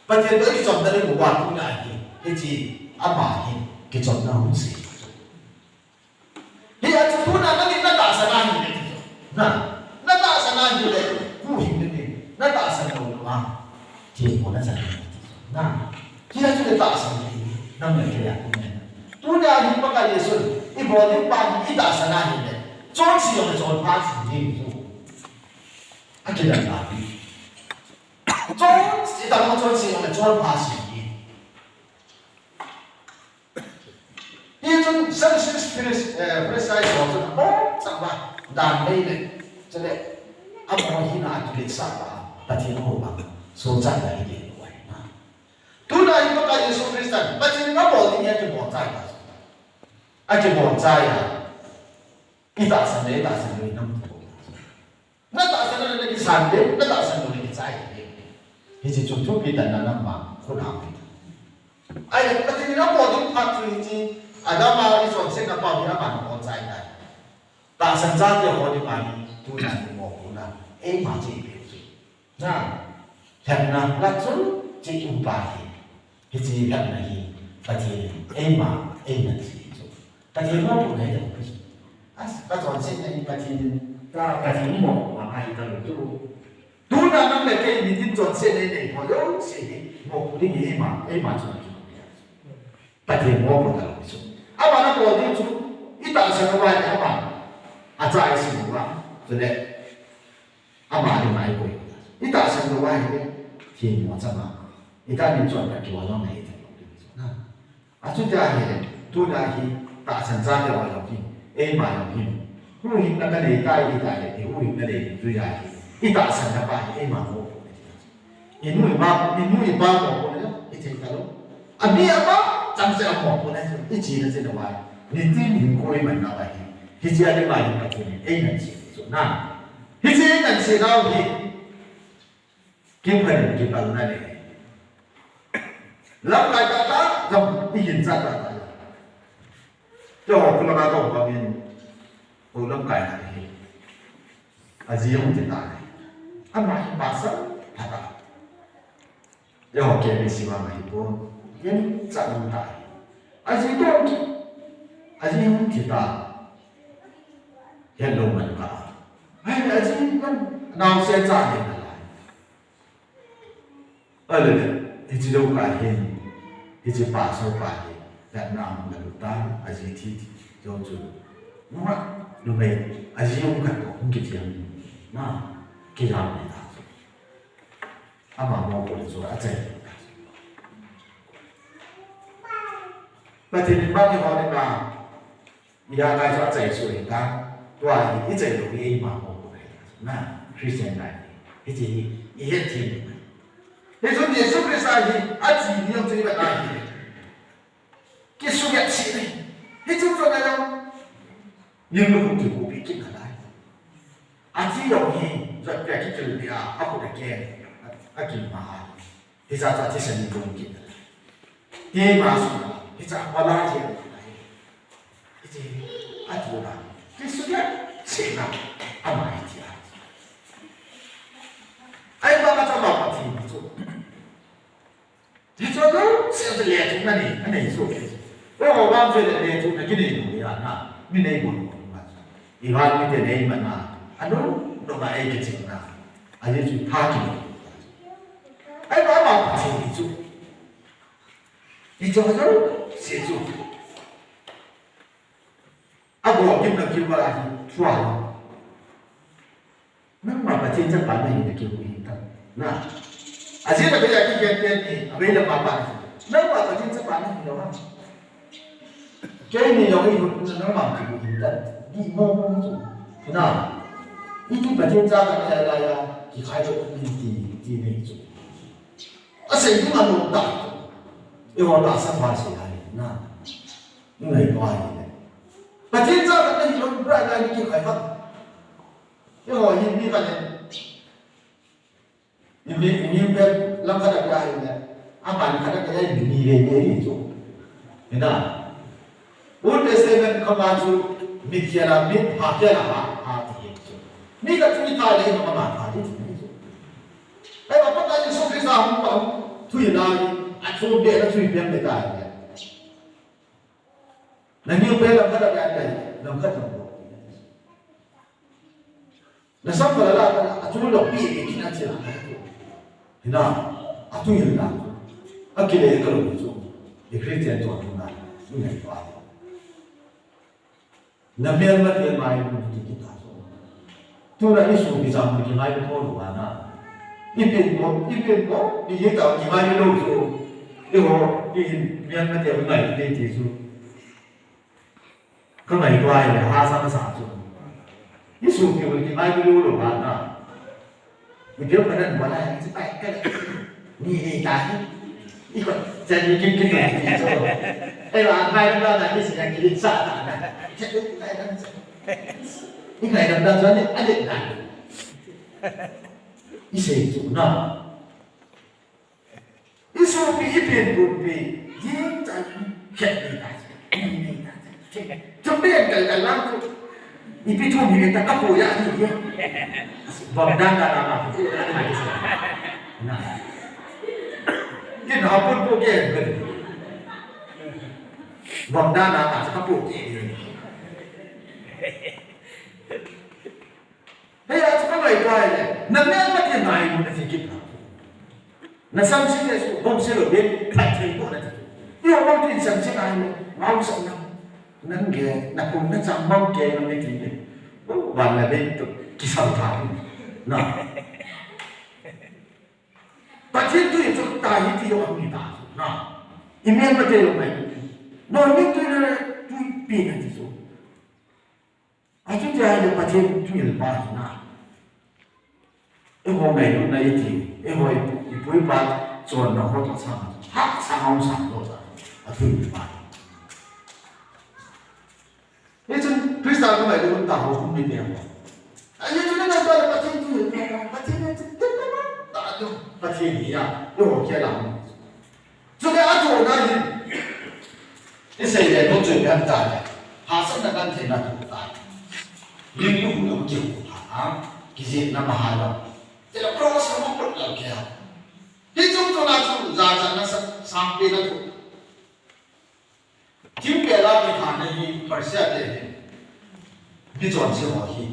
Pathen toh kichomna le mo ba tu na hi. Hiche ama hi kichomna hung si. Hia chu tuna nangin natahsan ahi le ti chu. Na, natahsan ahi le, huhhing le, natahsan lou lou a. Themmo nachan le ti chu. Na, hia chu natahsan le, nang le kei a tu ne. Tuna hi Pakai Jesu, ibol ding pa hi itahsan ahi le. Chonse jong le chonpha se ding chu. Akidan ahi. Chonse, itahsan chonse jong le chonpha se ding. Hichun Pharisee, eh, Pharisee ho chun abonchauva dan nei le, chule amaho hina a kiletsah uva, Pathen hou uva, sochatna hi le uva hi na. Tuna hi Pakai Jesu Christa, Pathen in abol ding hi akibol chai ta. Akibol chai a. Itahsan le, itahsan le, nam ti bol. Natahsan le nakisan le, natahsan le nakichai le. Hiche chu thupi tah in ama khut a pe. Ahile Pathen in abol ding phat chu hiche, Adam a ichonsetna pa hi aman abol chai tai. Tahsan chate ho dinga hi, tuna hi mopohna, eima chu ipi chu. Na, lhepna, la chu, chu ipa hi. Hiche lhepna hi, Pathen in, eima, eina chu. Pathen mopohna hi ta chu. As, kachonsetna hi Pathen in, ka, Pathen mopohna hi ta chu. Tuna nang le kei nitin chonsetna nei ho jouse hi, mopoh ding hi eima, eima chu. Pathen mopoh talou chu. Ama nabol ding chu, itahsan uva le ama. Acha isim uva. Chule. Ama hi mai koi. Itahsan lou uva hi. Themmo chama. Itah min chon ka kiwa lou na hi talou ding chu. Na. Achuti ahile. Tuna hi. Tahsan chate ho jong hi. Eima jong hi. Huhhingna kanei tai iti le. Huhhingna nei ding chu ahi. Itahsan na pa hi. Eima mopoh. Inu ipa, inu ipa mopohna, ithei talou. Ami ama, chang se a mopohna, ichena chena uva. Nitin hinkho imanna uva hi. Hiche a ding a hin Pathen in ei ngansena chu na. Hiche ei ngansena u hi kiphanin kipalna nei. Lamkai tahtah jong i hin chat tahtah jong. Keiho khu langa kaum vangin, khu lamkai na hi. Aji hung thi tai. Ama hi pasal phatah. Eiho K B C vang ahipon. Yen chat nung tai. Aji toh ki. Aji hung thi tai. Hello man ka. Ai, aji man. Naosen cha ni na lai. Ahile, hiche lou ka hin, hiche pasal pa hi, vet na hung na lut tan, aji thi thi, jou chu. Nunga, numei, aji hung khat toh, hung kithiam, na, kijam ni ta chu. Ama mopo le chu, achai ta chu. Pathen in bang eiho dinga, Ijakai chu achai suh ahitan, tua hi ichai lou hi eima mopo ahi. Na, Christian life hi. Hiche hi, ihet thei ahi. Hichun Jesu Christa hi, athi ni jong chu ivet ahi. Kisuhget cheh ahi. Hichun chu na jong. Lim lukhuh kibupi kit nalai. Athi jong hi, jotpia kikil pia, akhut aken, a, akil ma ahi. Hiche chu athisan in bol kit nalai. Ti ma sung a, hiche a pala je nalai. Hiche, ati u la. Kisuhget cheh na, ama hi ti a. Ahivang a chu ama Pathen chu. Hiche chu, se chu lethuhna nei, anei chu. O, vang chu lethuhna kinei lou hi a na, mi nei bol bol ma chu. Igal mite nei ma na, anu, no ma ei kiching na. Ajeh chu pha kinei. Ahivang ama Pathen hi chu. Hiche chu, se chu. Abol gimna kiva hi thua. Nangma Pathen chapa nahi na kiu hi ta. Na. Ajeh le abei a kikhen ten hi, abei le mapa nahi. Nangma Pathen chapa nahi lou ham. Keini jong eiho nangma kiu hi ta. Di mo mo chu. Na. Iti Pathen cha khat nahi lai a, kikhai lou ni ti, ti nei chu. Asei ding alou ta. Eiho tahsan pha sei lai. Na. Ngai pai le. Pathen cha khat nahi lou, bra lai ni kikhai ham. Eiho hi mi khat le. Ni mi, mi pe lam khat a ahi le. Aban khat a ahi ni le ni chu. Hina. Old Testament kama chu mit khel a, mit pha khel a ha, ha ti hi chu. Mi khat chu mi tha le, mi khat ma tha ti chu. Ahivang Pakai Jesu Christa hung pa, thu hi lai, athu be, athu be me ta le. Nangin pe lam khat a gai gai, lam khat a gai. Nasam khat a la, achung lou pi, pi kin a chila. Hina, atu yin la. Akile ka lou chu. I Christian chu atu na. Ni ngai pa. Namelmate ngailu ti kita chu. Tuna isopi jong kingai lou lou a na. Ipin mo, ipin mo, ihi ta kingai lou chu. Eiho, ihin melmate ngailu ti ti chu. Kangai pai le, hasa masa chu. Isopi kingai lou lou a na. Ipi o kanan wala, ichi pai ka. Ni ni ta hi. Iko, jan ni kin kin ni so. Ei wa, mai na na ni si na kin sa ta na. Ikai na na ni, a de na. Isei chu na. Isopi, ipin pumpi, jing ta, khet ni ta. Ni ni ta. Chumbe kal kal lang chu. Ipi thu mi ta kapu ya ni ye. Bom dan da na ma pu ya ni ma ni. Na. Kin ha pun pu ke. Bom dan da na kapu ke. Hei, a chu ka ngai pai le. Namelmate ngailu na ti kit na. Nasam sing le su, bom se lou be, phat thei mo na ti. Eiho bang tin sam sing ai le, ngau sa na. Nang ge, na kum na chang bang ke na me ti le. O, wan na be tu, kisam tha. Na. Pathen thu hi chu ta hi ti ho a mi ta. Na. Imelmate lou mai. No mi tu le tu pi na ti chu. Achuti ahile Pathen thungil pa hi na. Eiho ngailutna iti, eiho ipu, ipu ipa chonna ho toh sang, hahsa hung sang lou ta. Athungil pa. Hichun Christa Mai dun ta ho kum ni te ho. Ahi chu na ta Pathen tu, Pathen ni chu ta tu. Pathen ni ya, yo ke la. Chu le a chu na hin. I sei le no chu ya ta le. Hahsatna kan thei na tu ta. Ling lu lu ki hu ta. Kijih na ma ha lo. Te la cross mo ko la ke. Hi chu tu na chu ja ja na sa, sang pe na tu. Thingpel a mi thana hi Persia te hi michonse ho hi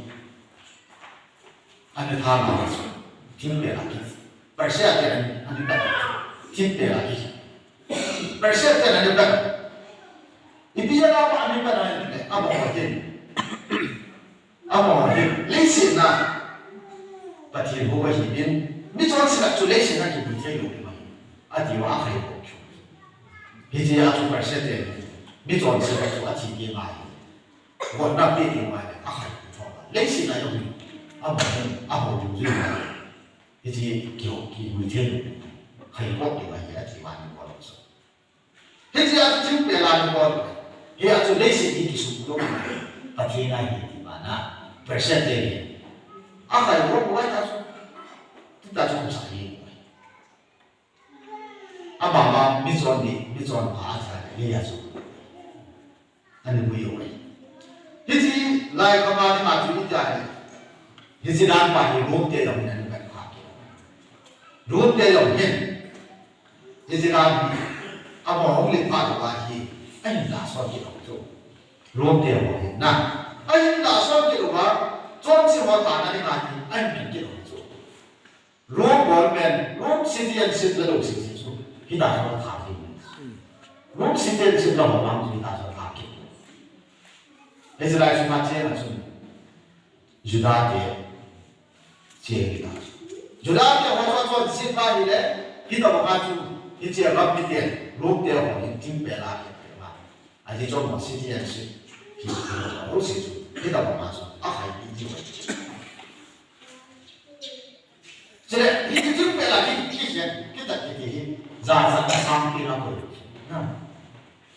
ana thana chu thingpel a ki Persia te ana, ana thingpel a ki Persia te ana ipi jeh a pa ana le amaho hin Amaho hin leiset a Pathen hou ahin, michonse khat chu leiset a kibui thei lou ding ahi, ati uva akhai bol chu. Hiche a chu Persia te michonse khat chu athi ding ahi. Gotna pe ding ahi, akhai bol chu. Leiset a jong amaho hin ahou ding ahi. Hiche kibui thei lou ding ahi, khai bol ding ahi, ati uva ana bol chu. Hiche a chu thingpel a ana bol. Hia chu leiset hi kisukdong Pathen ahi ti bana. Persia te hi. Akhai bol uva ta chu. Ti ta chu sa hi. Ama ma michon ni, michon pa a cha ni a chu. Ana bui uva. Hiche lai kama ni ma chu ita ni. Hiche dan pa hi Rome te jong ana vet kha. Rome te jong hin. Hiche dan hi, amaho hung len phat uva hi, ahin lahsot kit lou chu. Rome te ho hin na. Ahin lahsot kit uva, chonse ho thana dinga hi, ahin ven kit lou chu. Rome government, Rome citizenship la lou sese chu. Hitia chu atha kit. Rome citizenship la ho vang chu hitia chu atha kit. Israel sunga cheng a chun. Juda te. Cheng ta. Juda te ho chu chonset pa hile, hitabanga chu, hiche gam miten, Rome te ho hin thingpel a kipe ma. Ahi chu mo citizenship, hi, hi, ho se chu, hitabanga chu, akhai pi ji. Chule, hiche thingpel a ki, ki, ki, kita ki, ki, hi, ja, ja, ka sang pi na ko. Na.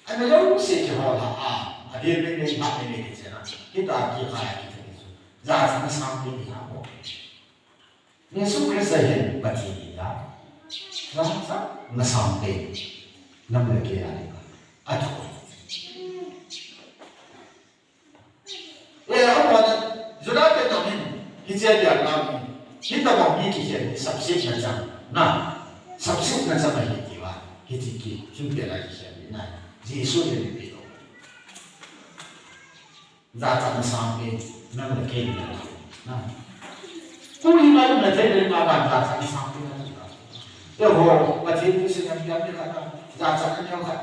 Ana jong se kihola a, adil mei mei, pha mei mei kichena. Hitia kikhai a kichena chu. Jachatna sangpen hi ahi. Jesu Christa hin Pathen ahi. Jachatna sangpen. Nang le kei a dinga. Athu. E, amahon, Juda te toh hin, hiche dia nami, hitobang mi kikhel hi sapsetna chang, na, sapsetna chang ahi tia, hiti ki, thingpel a kikhel hi na, Jesu le ni pe lo. Jachatna sangpen, nang le kei na, na. Koi ma lung na thei le ma ban jachatna sangpen na. Eiho, Pathen thu sin na, mi khat na, jachatna neo khat.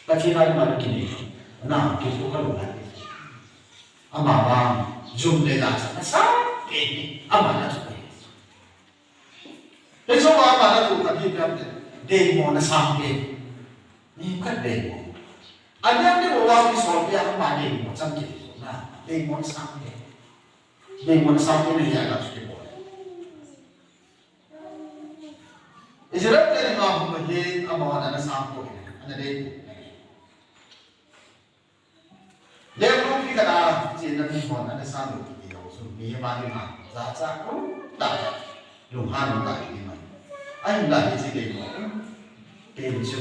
Pathen a dinga kinei, na, kisu kha lo na. Ama vang, jum le jachatna sangpen hi, ama na chu ahi. Hichu ama na thu khat hi ipi ham itile, deimona sangpen. Ni khat deimo. Aniam ni vang kisol pia ama deimo chang kit na, deimona sangpen. Deimona sangpen hi ana chu kibol. Israel te dinga hung hi amahon ana sangpoi, ana deipoi. Lengnu pi khat a, chena mihon ana sangpoi kiti lou chu, mihem a dinga, jachat um tah, lunghan um tah hi ding ahi. Ahinla hiche deimo, pen chu,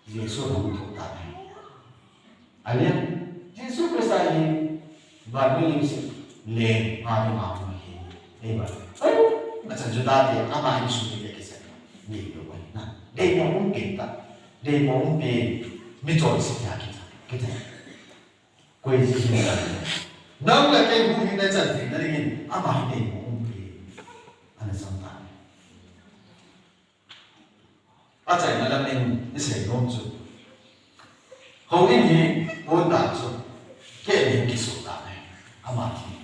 Jesu hung thou tan ahi. Amen. Jesu Christa hi, vannoi lengset, leng a dinga hung hi. Eiva. Ai, achan Juda te, ama insung mite kisan. Ni lo na. Deimo um pen tah. Deimo um pen. Michonse tia kita. Kita. Koi ji hin na. Nang le kei huhhingna chan theina dingin, ama hi deimo um pen. Ana chang tan. Achaina lam in isei nom chu. Houin hi pon dan chu. Keh in kisu tan ahi. Ama thi.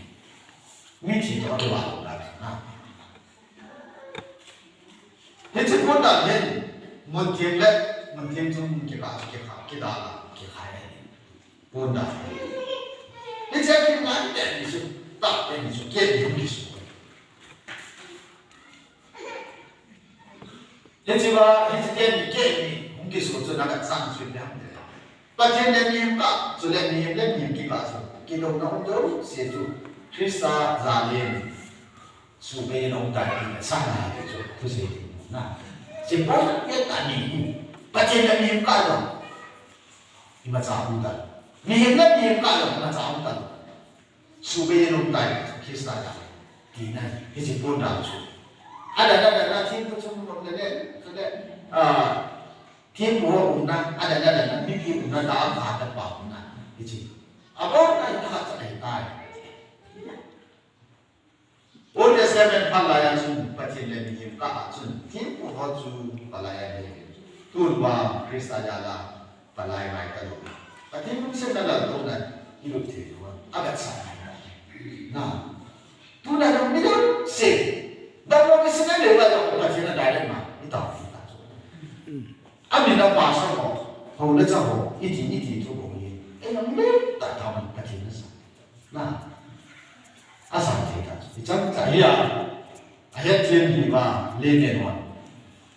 Mi thi toh kivah lou dan ahi. Hiche pon dan hin. Mun theng le, mun theng chung kikah, kikah, kidal a, kikhai ahi. Pon dan. Hiche kingai te ni chu, tah te ni chu, keh in kisu. Hiche va, hiche keh in, keh in, hung kisu chu na kachan chu ipi ham itile. Pathen le mihem kikah, chule mihem le mihem kikah chu, Lou na um deu se chu Christa jal in suhbei in aum tai ti na sa na ti chu thusei ti na. Simple, ya ta ni. Pathen le mihem kah jong imacha um ta. Mihem le mihem kah jong imacha um ta. Suhbei in aum tai Christa jal in ti na. Hiche pon dan chu. Adan adan a thempu chung nom le le le. Ah, thempu ho umna, adan adan a mipi umna, ta a pha ta pa umna. Hiche. Abon a iha cha ahitai. Old Testament phat lai a chun Pathen le mihem kah a chun thempu ho chu palai ahi. Tun vang Christa jal a palai ngai talou. Pathen lungsetna laltouna ilut thei lou a, avetsah ngai. Na. Tuna jong mi lungset. Damlou mi sinai leu a jong Pathen a direct ma itao ti ta chu. Amin a pastor ho, ho le cha ho, iti, iti thu ho hi. Ei, nang le ta ta man Pathen na sa. Na. Asa thei ta. Ichang cha hi a. Ahet thiem hi ma, layman hon.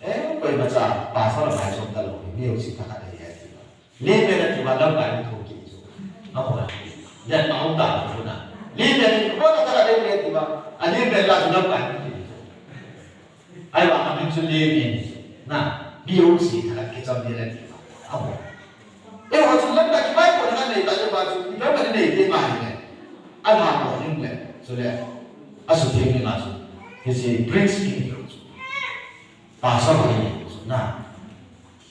Eh, koimacha, pastor a ngai chom talou hi, mi ho si ta ka dei ya ti ma. Layman a ti ma, lamkai thu ki chu. Aho la. Yan ma um ta chu na. Layman, ko ta ka dei ya ti ma. A layman la chu lamkai thu ki chu. Ahivang amin chu layman. Na, B O C khat kichom ding le ti. Aho. Eiho chu lamkai kipai ko na nei ta le ba chu, ipi ma nei te ma hi le. Alha ko ning le. Chule. Asutheng ni la chu. Hiche prince king chu. Pastor ni chu na.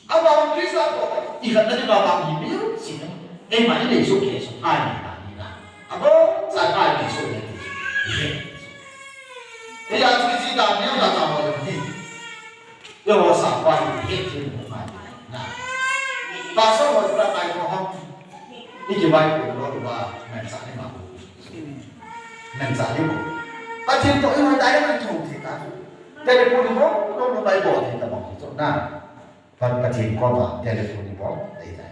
Abang Christa ko, ikhat na ni ba bang hi miu si na. Eima inei soh kei soh thei ni ta ni na. Abang cha thei ni soh ni. Eija chu si da ni da ta mo ni. Eiho sa pa ni he ti mo ma ni na. Pastor ho pra kai ko ham. Iki bai ko lo ba na sa ni ma. Nang sa ni mo. Pathen toh eiho direct a kihou thei ta. Telephone ni mo, mo, mo bai bol thei ta mo. So na. Pat, Pathen koma telephone ni bol thei ta.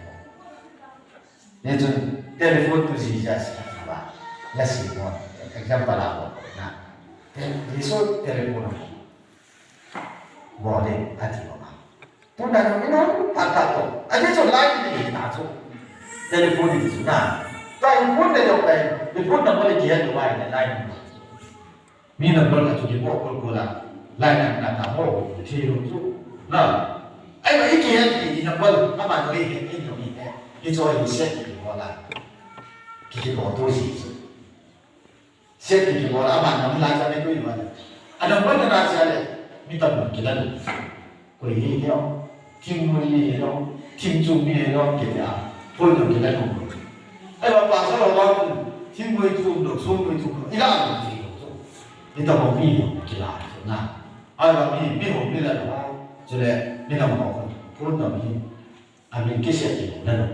Hichun telephone to Jesus ba. La si mo. Example a bol na. Te, Jesu telephone a bol le ati mo ma. Tuna jong inu, phat phat toh. Ajeh chu line ni ta chu. Telephone ni chu na. Tua in phone le jong line. Ni phone number le kihet lou vai le line. Mi number ka chu kibol kol kol a. Line na na ta ho, thi lou chu. Na. Ahivang i kihet ni number, ama no i het ni no i het. Hichu hi set ni bol a. Ki kibol to ji chu. Set ki kibol a, aman number la cha ne tu i bol. A number na na cha le, mi tam ki la. Koi hi hi o. Thingmui mi hi o. Thingchung mi hi o, ki ta. Phone number ki la ko. Ahivang pastor ho ba, thingmui thum lo, songmui thum lo. I la lo thei lo. Mi tam mi ki la na. Ahivang mi, mi ho mi la lo. Chule, mi tam ho. Phone number hi. Amin kiset ki la lo.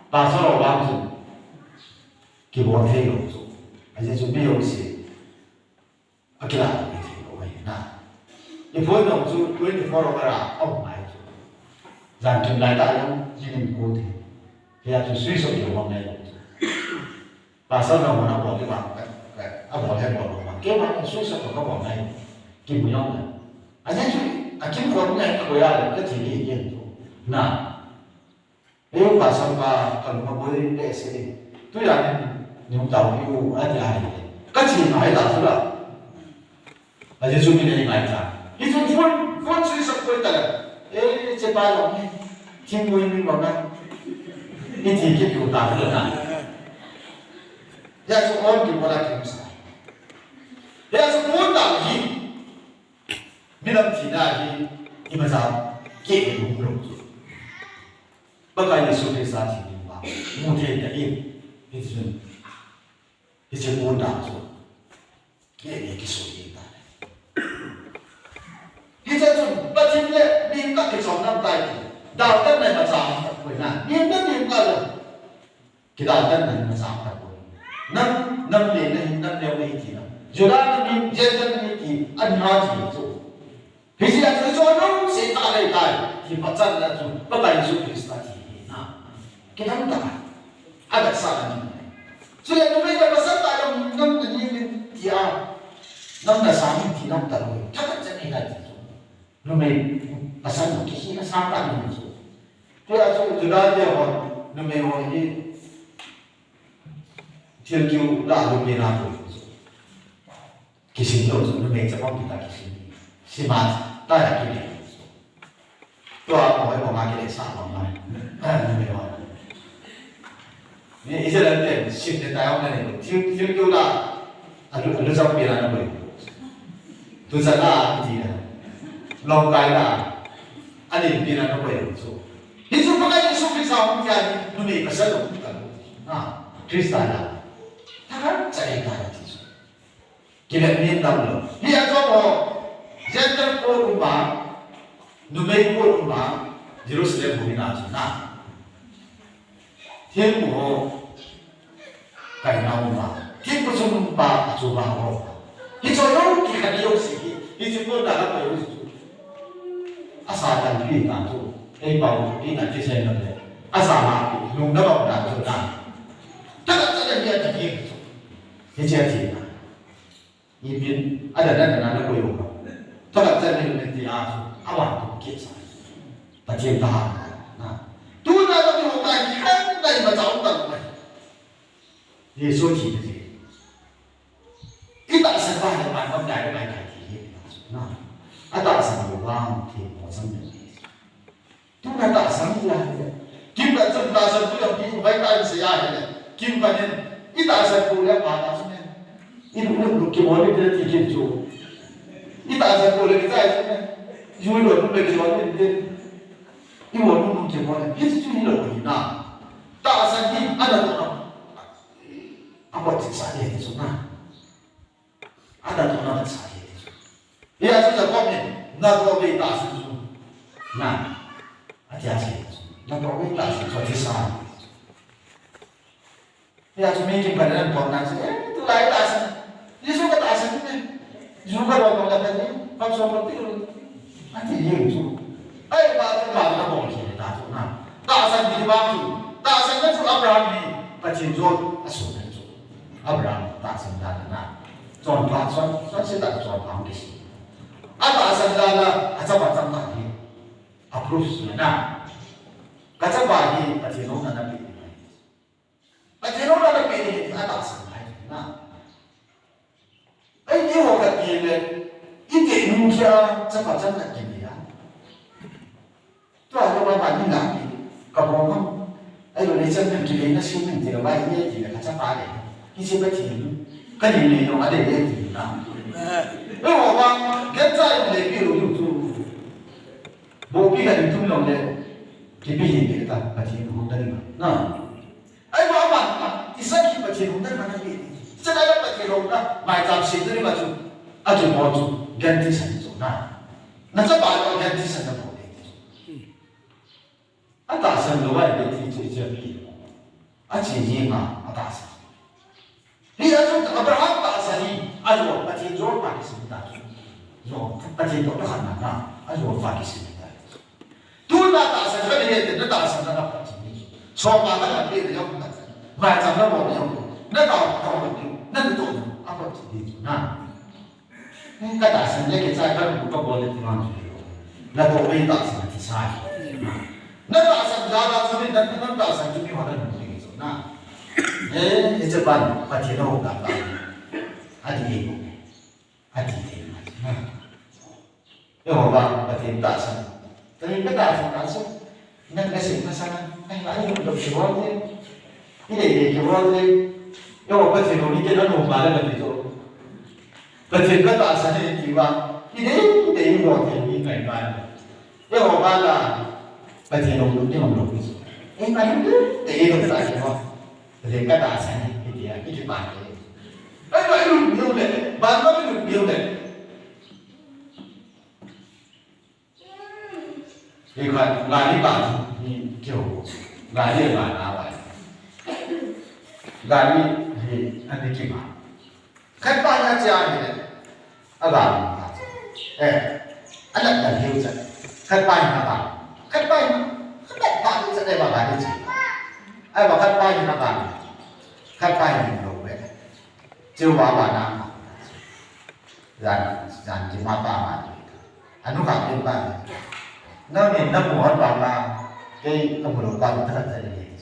Pastor ho ba chu. Kibol thei lou chu. Ajeh chu B O C. Akila thei lou ahi na. I phone jong chu twenty-four hour a aum ngai chu. Jan kin lai ta jong, jinin ko thei. Hia chu switch off lou ngai lou chu. Pastor jong hon abol le vang ka, ka, abol le bol lou vang. Keima switch off ka bol ngai. Kimu jong le. Ajeh chu, akim khom ngai ka ko ya le, ka thi le yen chu. Na. Eiho pastor pa, kalung aboi behseh e. Tujan in, nung tao hi u, ati ahi. Ka thi ngai ta chu la. Ajeh chu mi nei ngai ta. Hichu phone, phone switch off koi ta la. Eh, chepa jong hi. Thingmui mi bang na. I thi kit u ta chu la. Hia chu on kibol a kimsa. Hia chu phone ta hi. Midang thina hi, imacha, kei lung lung chu. Pakai Jesu Christa thi ding vang. Mu thei ta in. Hichun. Hiche pon dan chu. Kei ni kisu ding ta. Hiche chun, Pathen le, mi ka kichom nam tai ti. Dal tan nai macha, koi na. Mi na mi ka lo. Kidaltan nan na chang ta poi. Nam, nam le na hin, nam le na hi ti na. Juda nam hin, Gentile nam hin ti, an ha ti chu. Hiche a chu chu lungset tah lei tai. Ti pachat na chu, Pakai Jesu Christa thi hi na. Kidang ta. Agat sa na ni. Chule numei le pasal ta jong nam na ni min ti a. Nam na sa min ti nam ta loi. Thakat chan ni hai ti chu. Numei pasal kihi na sa ta ni chu. Tia chu Juda te ho, numei ho hi. Thil kiu la lu pi na tu. Kisim lou chu numei chapang kita kisim. Sima ta ya kile. Tua mo e mo ma kile sa mo ma. Numei mo. Ni Israel te sim te ta ya ni. Thil thil kiu la. Alu alu chapang pi na na mo. Tu cha la ti na. Long kai la. Ani pi na na mo chu. Hichu Pakai Jesu Christa hung kia hi numei pasal lo ta. Ha, Christa la. Thahat cha e ta ti chu. Kivet ni tam lo. Hi a chom ho. Gentile ko um ba. Numei ko um ba. Jerusalem hung ina chu na. Thil mu ho. Kaina um ba. Thil kusum um ba. Achu ba ho. Hichu yo ki kha yo si. Hichu ko da la ko yo si. Asa tan pi ta chu. Ei pau pi na ki sen na le. Asa ma pi. Lung da ba da chu na. Ta ta ta ya ta ki. Hichu a ti na. Ipin, a dan dan dan na ko yo ba. Thahat cha ni ni ti a chu, a wan tu ki sa. Pathen ta ha. Na. Tu na ta tu ka ki kan dai ba cha ta mai. Jesu ti ni. I tahsan ba le man ba dai mai kai ti. Na. A tahsan lo ba ti mo chang ni. Tuna tahsan hi ahi le. Kimkhat chun tahsan pu jong hi vai ta in sei ahi le. Kimkhat in i tahsan pu le pa ta chun ne. I lu lu lu ki mo ni te ti kin chu. I tahsan pu le ki ta chun ne. Ju lo lu le ki mo ni te. I mo lu lu ki mo ni. Hi chu hi lo hi na. Tahsan hi ana to na. A ko ti sa ni chu na. Ana to na sa hi. Hia chu Jacob in, na to ve tahsan chu. Na. Atia chu. Na to ve tahsan chu, ati sa. Hia chu mi kim kan nan to na chu. Eh, tu lai tahsan. Jesu ka tahsan ne. Jesu ka lo ka ta ni. Pap so ko ti lo. Ati ye chu. Ai, ba, ba, na bol si ta chu na. Tahsan di ba chu. Tahsan na chu Abraham ni. Pathen jol a su na chu. Abraham tahsan dan na. Chonpha, chon, chonse tah chonpha hung kisei. A tahsan dan a, a chapa changkhat hi. A proof na na. Ka chapa hi Pathen hung na na pi. Pathen hung na na pi ni a tahsan lai na. Ei, eiho khat kile, i te nung kia, chapa changkhat kile a. Tua lo ba ba ni na ki, ka bo ma. Ei lo le chan ki le na si min ti lo ba ye ti le ka cha pa le. Ki si ba ti lu. Ka ni le lo a de ye ti na. Eiho ba, ke cha le pi lo lu tu. Bo pi ka ni tum lo le. Ki pi ni le ta, ka ti lu ta ni ma. Na. Ei, ba, ba, Isaac hi Pathen hung dan ma na hi. Chulai a Pathen hung dan, maicham sem na ni ma chu. A chu mo chu, gan ti san chu na. Na chapa chu gan ti san na mo ni. A tahsan lou a, gan ti chu chu pi. A chi ni ma, a tahsan. Hi a chu Abraham tahsan hi, a jo, Pathen jo pa kisem ta chu. Jo, Pathen to ta khan na, a jo pa kisem ta. Tuna tahsan ka ni he, na tahsan na na phat ni. Soma ka na pe na yong na. Mai chang na mo na yong. Na ta ka mo ni. Na ni to na. A phat ni na. Ka tahsan ne ke cha ka lu ka bol le ti man. Na to ve tahsan ti sa. Na tahsan ja la chu ni na, na tahsan chu ni wa na ni na. Eh, e che ban pa ti no ka ta. A ti ni. A ti thei mai. Jehovah, Pathen tahsan. Pathen ka tahsan, tahsan. Nang ka sing ka sana. Ai, ai, lo ki bol te. I le le ki bol te. Jehovah, Pathen ni ke na no ba le Pathen to. Pathen ka tahsan ni ti ba. I le le i bol te ni kai ba. Jehovah la. Pathen lo ni lo ni. Ai, ai, le le lo ta ki ba. Pathen ka tahsan ni ti ya, ki ba. Ai, ai, lo ni le. Ba lo ni lo le. Hi khat, gari ba hi keu. Gari ba na ba. Gari hi ani ki ba. Khat ba na cha ni le. A ba ni ba. Eh. A la da hi cha. Khat ba na ba. Khat ba na. Khat ba ni cha ba ba ni cha. Ai ba khat ba na ba. Khat ba ni lo be. Chu ba ba na. Jan, jan ki ma pa ma. Anu ka pin pa. Na ni na mu hon ba ma. Kei ka mu lo pa ta ta ni.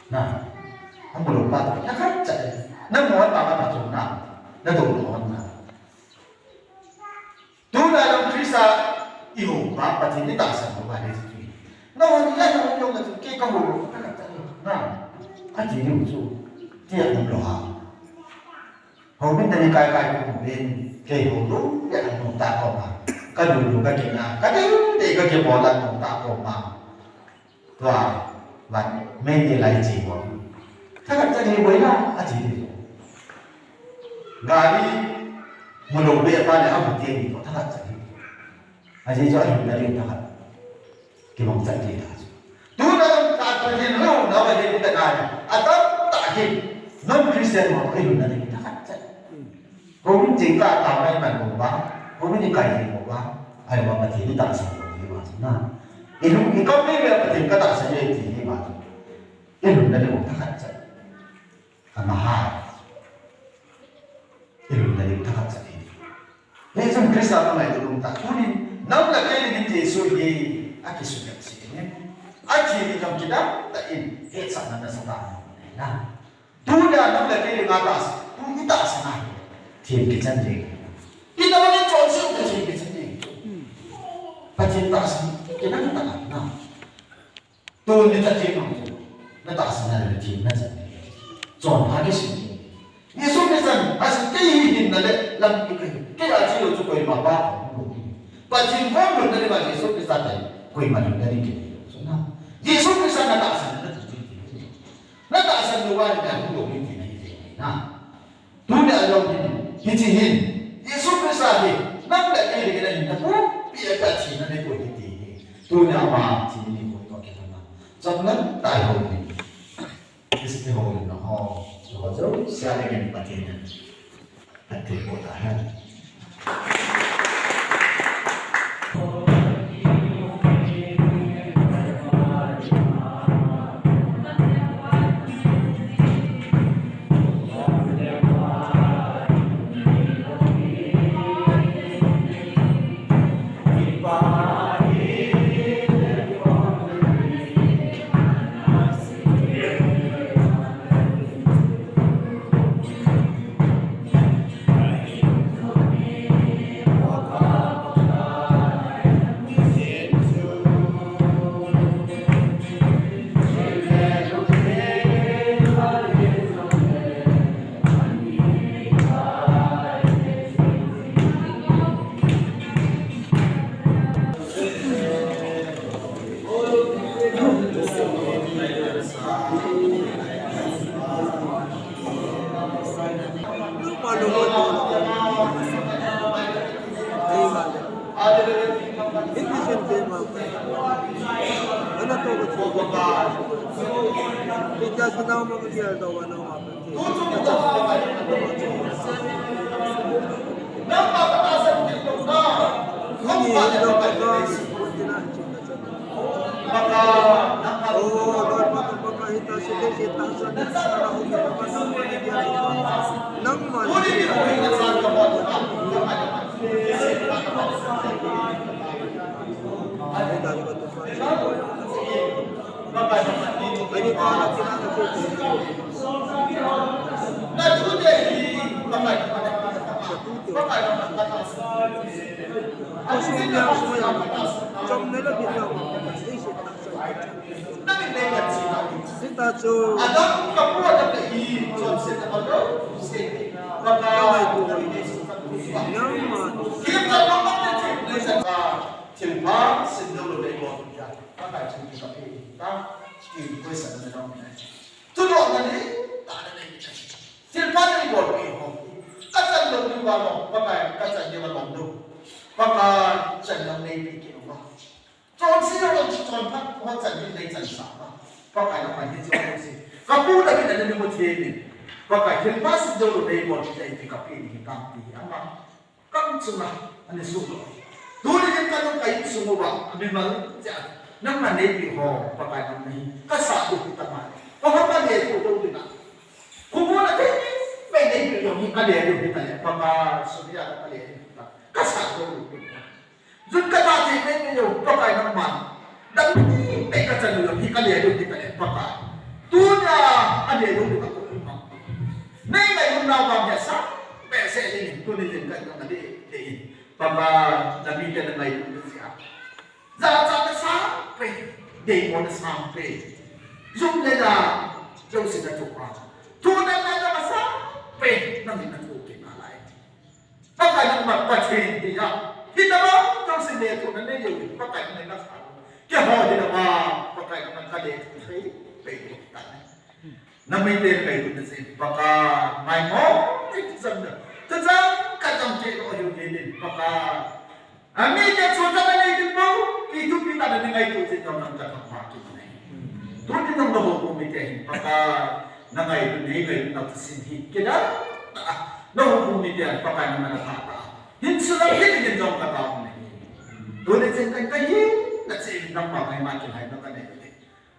Na. Ka mu lo pa ta ka ta. Nang mo pa ma pa chu na. Na do mo na. Tuna jong Christa i hou pa, Pathen i tahsan lou va le ti. Na hon i la na hon jong na chu kei ka hou lou, ka la ta ni. Na, ati diu chu. Ti a um lou ha. Houin na ni kai kai ko houin, kei hou lou, ya na hou ta ko ma. Ka lou lou ka kei na, ka dei dei ka kei bol a hou ta ko ma. Tua, van, mei te lai chi bol. Thahat chan hi boi la, ati di. Gari, mu lou be pa le, amu te di, thahat chan hi. Ajeh chu alhunna ding thahat. Kimang chan di ta chu. Tuna jong ka Pathen lou, na va ding ta na. Atam ta hi. Non Christian mo, alhunna ding thahat chan. Houin jingkah tao nai man lou va, houin i kai jing lou va, ahivang Pathen i tahsan lou hi va chu na. I lung i kam nei ve Pathen ka tahsan e ti hi va chu. I lungna ding thahat chan. Ama ha. I lungna ding thahat chan hi. Hichun Christa ka ngai lou ta. Tunin, nang le kei dingin Jesu hi, akisuhset se ne. Athi ni jong kidang tah in, hetsahna nasatah in na. Tuna nang le kei dinga tahsan, tu i tahsan ahi. Thim kichan ding. Itobang in chonse u te thim kichan ding. Pathen tahsan, kinang tah na. Tuni ta thim ang tu. Na tahsan a le thim na chan ding. Chonpha kisim ding. Jesu Christan, asin kei hi hinna le lampi kahi. Kei a chi lou chu koima pa. Pathen kom lhunna dinga Jesu Christa tai. Koima lhunna ding kiti lou chu na. Jesu Christa na tahsan na tu. Na tahsan lou va, na hung lou ding tina hi thei na. Tuni a jong hin, hiche hin, Jesu Christa hi, nang le kei dingin ahin na pupi a ka thina nei poi hi ti hi. Tuni a ama thina nei poi ko kei na. Chomlam tai ho ni. Christa ho ni na ho. Ho jo, sia le ken Pathen na. Ati ko ta hen. Sita chu. Adam ka pu Adam le Eve chonsetna bol lou se. Pakai tu ni se. Nangma. Thilpha sin lou lou nei bol. Pakai chun ka pe ta. Ti ko sa na na. Tu lo na ni ta na ni. Thilpha nei bolpeh ho. Ka chan lou diu va lou, Pakai ka chan diu va lou. Pakai chan lou nei pi kit uva. Chonse jong chonpha ho chan diu nei chansah uva. Pakai nangman hiche ho se. Ka pu David in ana mu thei in. Pakai thilpha sin lou lou nei bolpeh in ti ka pe ding ahi tam ti ama. Kam chunga, ani suh lou. Tuni hin ka lung ka insung uva, amimal cheh a. Nangman neipi ho, Pakai nangma hi, ka sah diu hi tama. Pakai ka le diu diu na. Khumuna thei ni, me neipi jong hi ka le diu hi ta le, Pakai sumia ka le diu hi ta. Ka sah diu diu hi ta. Jun ka ta thei me me jong, Pakai nangma. Dang ni, me ka chan diu jong hi ka le diu hi ta le, Pakai. Tunia, a le diu hi ta ko ma. Nei ngailutna vang hi asang behseh in, tuni jingkah in ka dei, dei in. Pakai, na mite na ngailutna jeh a, jachatna sang pen, deimona sang pen, jum le ja jouse na thoh a, thudang na na sang pen, nangin na thoh kit nalai. Pakai nangma Pathen tia, hitobang jouse lethuhna nei jeh uvin, Pakai nangma na kha. Keiho dinga, Pakai nangma ka lethuh thei, thei lou tan. Na mite ngailutna jeh in Pakai, ngaimo, ei tu jam da. Tu jam ka jam thei lou hiu hi din Pakai. Amite chu ka nei din bou, kei thupi tah a na ngaito jeh in nang ka thangvah kit e. Tuni nang na houpu mite hin Pakai, na ngailutna, nei ngailutna thusim hi kidang tah a na houpu mite hin Pakai nangma na pha ta. Hin sulang kit in jong ka tao ahi. Tuni jingkah in ka hinna cheh in nangma ngaima kilhaina ka nei uve.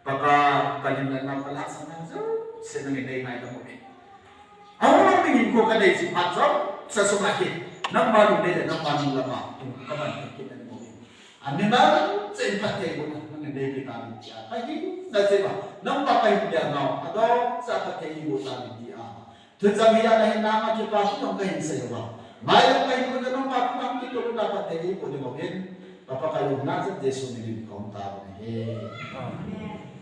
Pakai, ka lim le nau ka lhahsamna jouse nangin nei ngaidam uvin. Ahung lhung ding hinkho ka nei jing phat jouse sunga hin, nangma lungdei le nangma nung lama tung ka man thei kit nalai uvin. Amimal cheh in phattheibohna nangin neipe tauvin tia ka hinna cheh uva, nangma ka hin bia nau, adong cha phatthei eiboh tauvin tia. Thuchang hi a na hinna a kipa thu jong ka hin sei uva, mailam ka hin gon a nangma thu nang kitoh lou na phatthei eiboh ding uvin, ka Pakai u Nazareth Jesu minin ka hung tao uve. Amen.